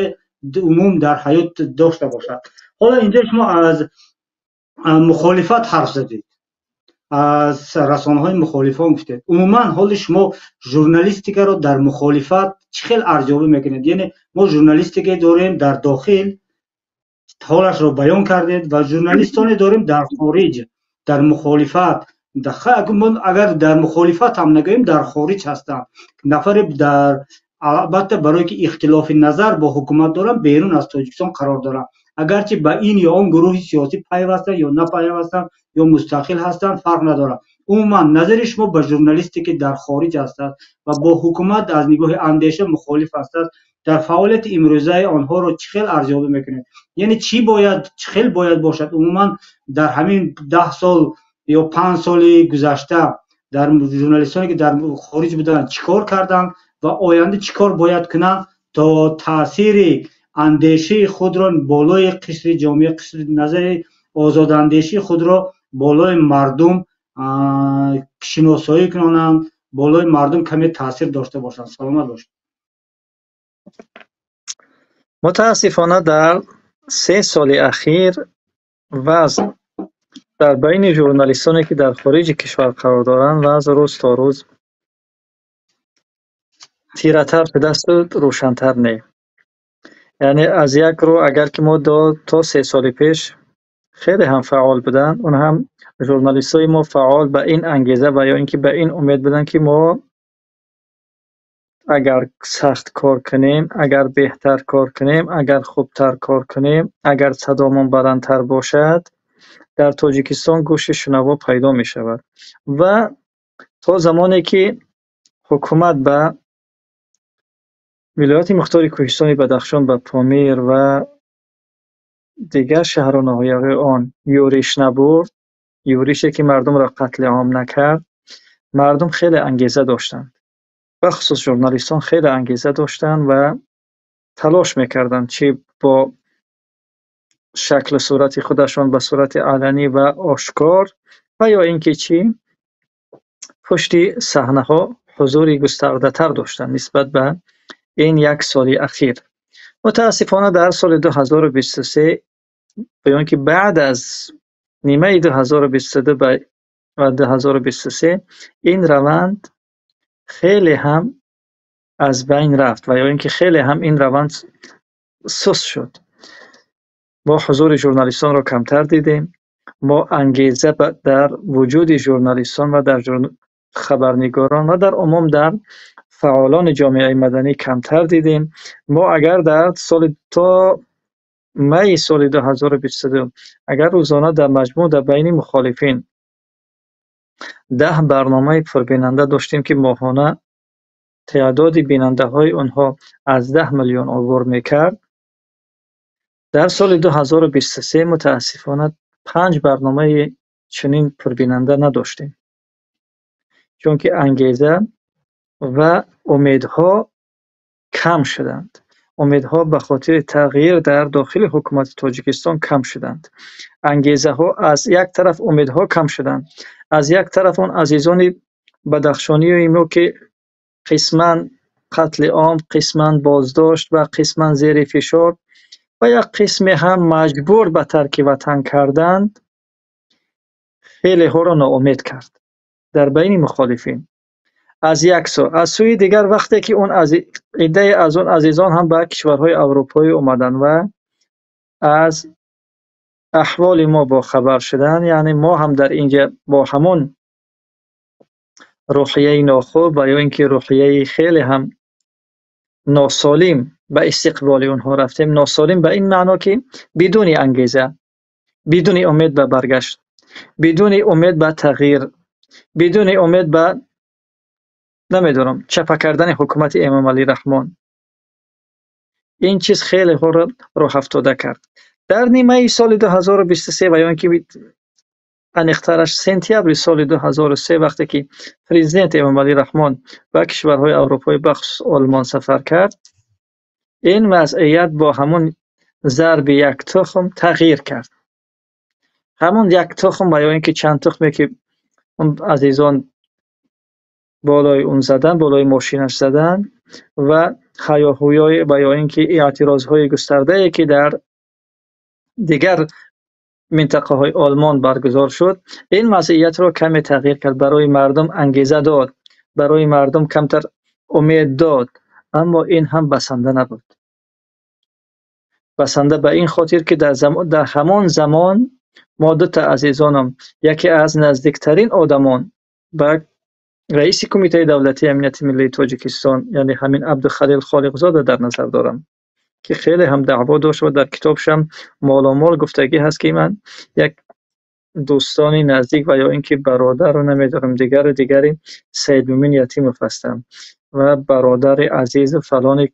умум дар ҳаёт дошта бошад. Ҳоло инҷо шумо аз мухолифат ҳарф задед, аз расонаҳои мухолифон гуфтед. Умуман ҳоли шумо журналистикаро дар мухолифат чӣ хел арзёбӣ мекунед? Яъне мо журналистике дорем дар дохил, ҳолашро баён кардед, ва журналистоне дорем дар хориҷ, дар мухолифат. Агар дар мухолифат ҳам нагӯем, дар хориҷ ҳастанд. Нафаре дар албатта барое ки ихтилофи назар бо ҳукумат доранд, берун аз Тоҷикистон қарор доранд. Агарчи ба ин ё он гурӯҳи сиёсӣ пайвастанд ё напайвастанд ё мустақил ҳастанд, фарқ надорад. Умуман назари шумо ба журналисте ки дар хориҷ ҳастанд ва бо ҳукумат аз нигоҳи андеша мухолиф ҳастанд, дар фаъолияти имрӯзаи онҳоро чӣ хел арзёбӣ мекунед? Яъне чӣ бояд, чӣ хел бояд бошад? Умуман дар ҳамин 10 сол ё 5 соли гузашта дар журналистоне ки дар хориҷ буданд чӣ кор карданд ва оянда чӣ кор бояд кунанд то таъсири андешаи худро болои қишри ҷомеа, қишри назари озодандешии худро болои мардум шиносоӣ кунанд, болои мардум каме таъсир дошта бошанд. Саломат бошед. Мутаассифона дар 3 соли ахир вазъ дар байни журналистоне ки дар хориҷи кишвар қарор доранд, вазъ рӯз то рӯз тиратар шудааст, рӯшантар не. Яъне аз як рӯ агар ки мо то 3 соли пеш хеле ҳам фаъол буданд, он ҳам журналистҳои мо фаъол ба ин ангеза ва ё ин ки ба ин умед буданд ки мо агар сахт кор кунем, агар беҳтар кор кунем, агар хубтар кор кунем, агар садомон баландтар бошад, дар Тоҷикистон гӯши шунаво пайдо мешавад. Ва то замоне ки ҳукумат ба вилояти мухтори Кӯҳистони Бадахшон, ба Помир ва дигар шаҳру ноҳияҳои он юриш набурд, юрише ки мардумро қатли ом накард, мардум хеле ангеза доштанд. Бахусус журналистон хеле ангеза доштанд ва талош мекарданд, чи бо шаклу сурати худашон ба сурати аланӣ ва ошкор ва ё ин ки чи пушти саҳнаҳо ҳузури густардатар доштанд нисбат ба ин як соли ахир. Мутаассифона дар соли 2023 ё ин ки баъд аз нимаи 2022 ва 2023 ин раванд хеле ҳам аз байн рафт ва ё ин ки хеле ҳам ин раванд суст шуд. Мо ҳузури журналистонро камтар дидем, мо ангеза дар вуҷуди журналистон ва дар хабарнигорон ва дар умум дар фаъолони ҷомеаи маданӣ камтар дидем. Мо агар дар соли то майи соли 2022 агар рӯзона дар маҷмӯъ дар байни мухолифин 10 барномаи пурбинанда доштем ки моҳона теъдоди бинандаҳои онҳо аз 10 миллион убур мекард, дар соли 2023 мутаассифона 5 барномаи чунин пурбинанда надоштем, чунки ангеза ва умедҳо кам шуданд. Умедҳо ба хотири тағйир дар дохили ҳукумати Тоҷикистон кам шуданд. Ангезаҳо аз як тараф умедҳо кам шуданд, аз як тараф он азизони бадахшонии мо ки қисман қатли ом, қисман боздошт ва қисман зери фишор ва як қисме ҳам маҷбур ба тарки ватан карданд, хелеҳоро ноумед кард дар байни мухолифин. Аз як сӯ, аз сӯи дигар вақте ки он иддае аз он азизон ҳам ба кишварҳои аврупоӣ омаданд ва аз аҳволи мо бохабар шуданд, яъне мо ҳам дар инҷа бо ҳамон рӯҳияи нохуб ва ё ин ки рӯҳияи хеле ҳам носолим ба истиқболи онҳо рафтем. Носолим ба ин маъно ки бидуни ангеза, бидуни умед ба баргашт, бидуни умед ба тағйир, бидуни умед ба намедонам чапа кардани ҳукумати Эмомалӣ Раҳмон. Ин чиз хелеҳоро роҳафтода кард. Дар нимаи соли 2023 ва ё ин ки аниқтараш сентябри соли 2003 вақте ки президент Эмомалӣ Раҳмон ба кишварҳои аврупоӣ, бахусус Олмон сафар кард, ин вазъият бо ҳамон зарби як тухм тағйир кард. Ҳамон як тухм ва ё ин ки чанд тухме ки он азизон болои он задан, болои мошинаш задан ва ҳаёҳуёи ва ё ин ки эътирозҳои густардае ки дар дигар минтақаҳои Олмон баргузор шуд, ин вазъиятро каме тағйир кард, барои мардум ангеза дод, барои мардум камтар умед дод, аммо ин ҳам басанда набуд. Басанда ба ин хотир ки дар ҳамон замон мо дута азизонам, яке аз наздиктарин одамон ба раиси Кумитаи давлатии амнияти миллии Тоҷикистон, яъне ҳамин Абдухалил Холиқзода дар назар дорам, ки хеле ҳам даъво дошт ва дар китобшам моломол гуфтагӣ ҳаст ки ман як Дӯстони наздик ва ё ин ки бародару намедонам дигару дигари Саидмӯмин Ятимов ҳастам ва бародари азизу фалони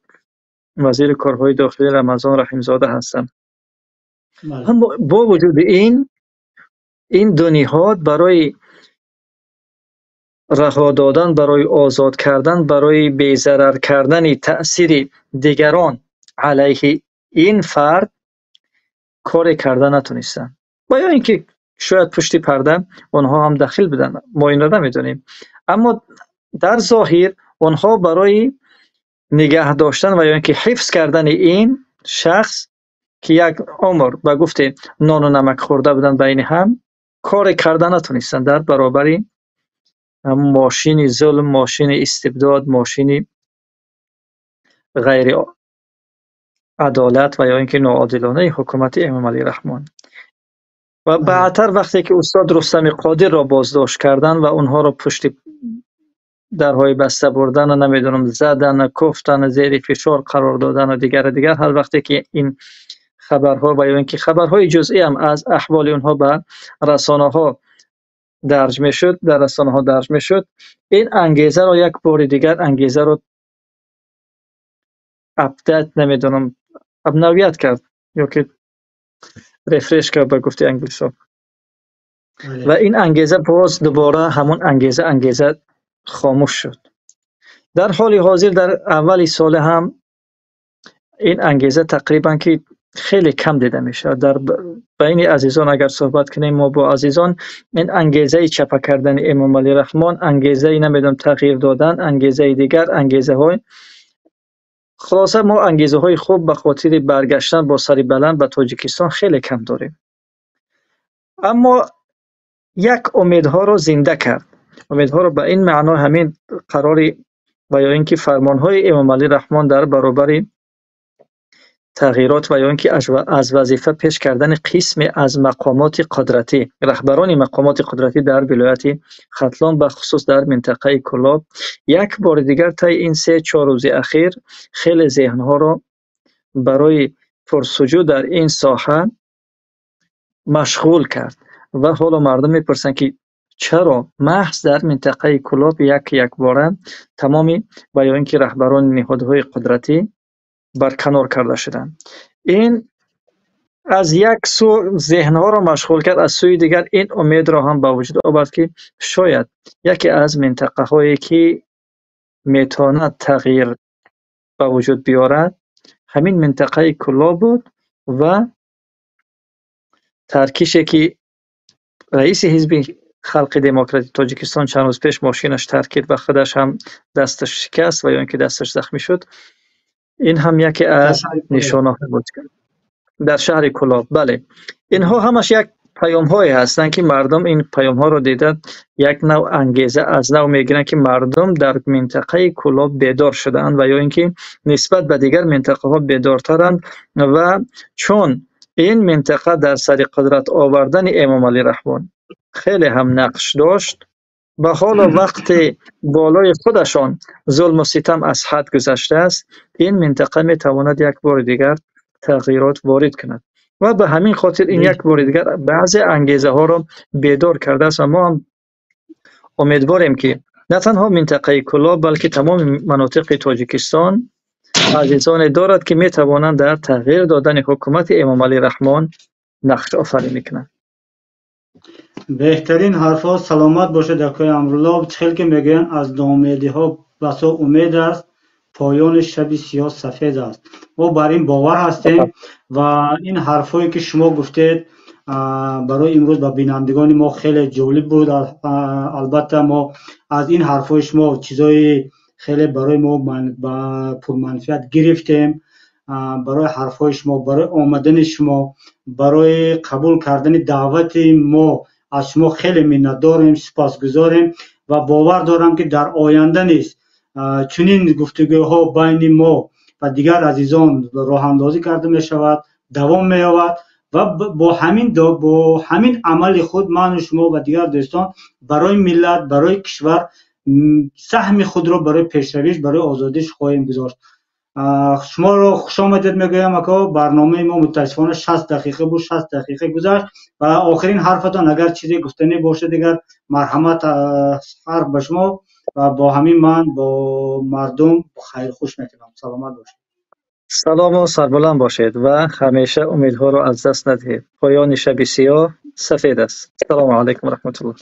вазири корҳои дохилӣ Рамазон Раҳимзода ҳастам. Аммо бо вуҷуди ин ду ниҳод барои раҳо додан, барои озод кардан, барои безарар кардани таъсири дигарон алайҳи ин фард коре карда натонистанд. Ва ё ин ки шояд пушти парда онҳо ҳам дахил буданд, мо инро намедонем. Аммо дар зоҳир онҳо барои нигаҳ доштан ва ё ин ки ҳифз кардани ин шахс, ки як умр ба гуфте нону намак хӯрда буданд байни ҳам, коре карда натонистанд дар баробари мошини зулм, мошини истибдод, мошини ғайриадолат ва ё ин ки ноодилонаи ҳукумати Эмомалӣ Раҳмон. Ва баъдтар вақте ки устод Рустами Қодирро боздошт карданд ва онҳоро пушти дарҳои баста бурдан, намедонам, задан, куфтан, зери фишор қарор додан ва дигар дигар, ҳар вақте ки ин хабарҳо ва ё ин ки хабарҳои ҷузъӣ ҳам аз аҳволи онҳо ба расонаҳо дарҷ мешуд, дар расонаҳо дарҷ мешуд, ин ангезаро як бори дигар ангезаро update, намедонам, обновить кард ё ки refresh кард ба гуфти англисҳо. Ва ин ангеза боз дубора ҳамон ангеза хомӯш шуд. Дар ҳоли ҳозир дар аввали сола ҳам ин ангеза тақрибан ки хеле кам дида мешавад. Дар байни азизон агар суҳбат кунем мо бо азизон, ин ангезаи чапа кардани Эмомалӣ Раҳмон, ангезаи намедонам тағйир додан, ангезаи дигар ангезаҳои хулоса мо ангезаҳои хуб ба хотири баргаштан бо сари баланд ба Тоҷикистон хеле кам дорем. Аммо як умедҳоро зинда кард. Умедҳоро ба ин маъно ҳамин қарори ва ё ин ки фармонҳои Эмомалӣ Раҳмон дар баробари тағйирот ва ё ин ки аз вазифа пеш кардани қисме аз мақомоти қудратӣ, раҳбарони мақомоти қудратӣ дар вилояти Хатлон, ба хусус дар минтақаи Кӯлоб, як бори дигар таи ин 3-4 рӯзи ахир хеле зеҳнҳоро барои пурсуҷӯ дар ин соҳа машғул кард. Ва ҳоло мардум мепурсанд, ки чаро маҳз дар минтақаи Кӯлоб як-якбора тамоми ва ё ин ки раҳбарони ниҳодҳои қудратӣ барканор карда шуданд. Ин аз як сӯ зеҳнҳоро машғул кард, аз сӯи дигар ин умедро ҳам ба вуҷуд овард, ки шояд яке аз минтақаҳое ки метавонад тағйир ба вуҷуд биёрад, ҳамин минтақаи Кӯлоб буд ва таркише ки раиси ҳизби халқи демократии Тоҷикистон чанд рӯз пеш мошинаш таркид ва худаш ҳам дасташ шикаст ва ё ин ки дасташ захмӣ шуд, ин ҳам яке аз нишонаҳо буд дар шаҳри Кӯлоб. Бале, инҳо ҳамаш як паёмҳое ҳастанд, ки мардум ин паёмҳоро дида як нав ангеза аз нав мегиранд, ки мардум дар минтақаи Кӯлоб бедор шудаанд ва ё ин ки нисбат ба дигар минтақаҳо бедортаранд. Ва чун ин минтақа дар сари қудрат овардани Эмомалӣ Раҳмон хеле ҳам нақш дошт, ба ҳоло вақте болои худашон зулму ситам аз ҳад гузаштааст, ин минтақа метавонад як бори дигар тағйирот ворид кунад. Ва ба ҳамин хотир ин як бори дигар баъзе ангезаҳоро бедор кардааст ва мо ҳам умедворем, ки на танҳо минтақаи Кӯлоб, балки тамоми манотиқи Тоҷикистон азизоне дорад, ки метавонанд дар тағйир додани ҳукумати Эмомалӣ Раҳмон нақшофаринӣ кунанд. Беҳтарин ҳарфҳо, саломат бошед, акои Амрулло. Чӣ хел ки мегӯянд, аз ноумедиҳо басо умед аст, поёни шаби сиёҳ сафед аст. Мо бар ин бовар ҳастем ва ин ҳарфҳое ки шумо гуфтед барои имрӯз ба бинандагони мо хеле ҷолиб буд. Албатта мо аз ин ҳарфҳои шумо чизҳои хеле барои мо пурманфиат гирифтем. Барои ҳарфҳои шумо, барои омадани шумо, барои қабул кардани даъвати мо аз шумо хеле миннатдорем, сипосгузорем ва бовар дорам, ки дар оянда низ чунин гуфтугӯҳо байни мо ва дигар азизон роҳандозӣ карда мешавад, давом меёбад ва бо ҳамин амали худ ману шумо ва дигар дӯстон барои миллат, барои кишвар саҳми худро барои пешравиш, барои озодиш хоҳем гузошт. Шуморо хушомадед мегӯям, ако. Барномаи мо мутаассифона 60 дақиқа буд, 60 дақиқа гузашт ва охирин ҳарфатон агар чизе гуфтанӣ бошад, дигар марҳамат, ҳарф ба шумо ва бо ҳамин ман бо мардум хайрхуш мекунам. Саломат бошед. Салому сарбаланд бошед ва ҳамеша умедҳоро аз даст надиҳед. Поёни шаби сиёҳ сафед аст. Ассалому алайкум ва раҳматуллоҳ.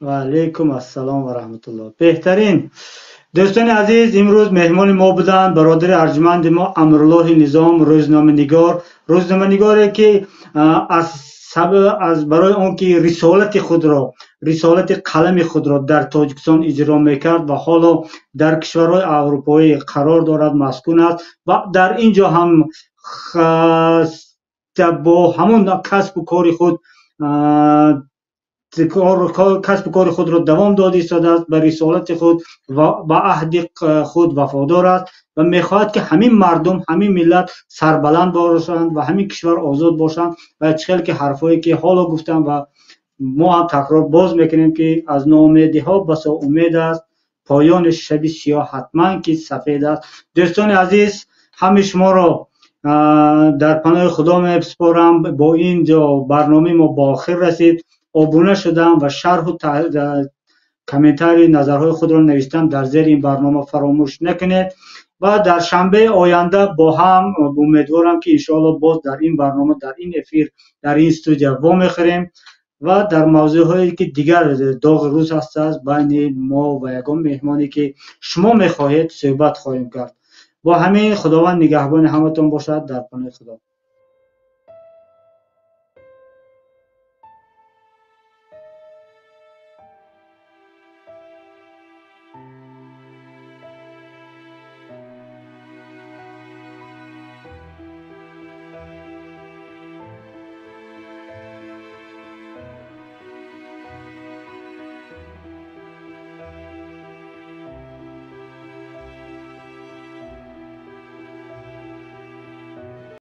Ва алайкум ассалом ва раҳматуллоҳ. Беҳтарин. Дӯстони азиз, имрӯз меҳмони мо буданд бародари арҷманди мо Амруллоҳи Низом, рӯзноманигор, рӯзноманигоре ки аз аз барои он ки рисолати худро, рисолати қалами худро дар Тоҷикистон иҷро мекард ва ҳоло дар кишварҳои аврупоӣ қарор дорад, маскун аст ва дар ин ҷо ҳам бо ҳамон касбу кори худ касбу кори худро давом дода истодааст, ба рисолати худ ва ба аҳди худ вафодор аст ва мехоҳад ки ҳамин мардум, ҳамин миллат сарбаланд бошанд ва ҳамин кишвар озод бошанд. Ва чӣ хел ки ҳарфҳое ки ҳоло гуфтам ва мо ҳам такрор боз мекунем ки аз ноумедиҳо басо умед аст, поёни шаби сиёҳ ҳатман ки сафед аст. Дӯстони азиз, ҳамаи шуморо дар паноҳи Худо месупорам. Бо ин ҷо барномаи мо ба охир расид. Обуна шудам ва шарҳу комментарий назарҳои худро навиштам дар зери ин барнома фаромӯш накунед ва дар шанбеи оянда бо ҳам умедворам ки иншоалло боз дар ин барнома, дар ин эфир, дар ин студия вомехӯрем ва дар мавзӯъҳое ки дигар доғи рӯз ҳастааст байни мо ва ягон меҳмоне ки шумо мехоҳед суҳбат хоҳем кард. Бо ҳамин Худованд нигаҳбони ҳаматон бошад. Дар паноҳи Худо.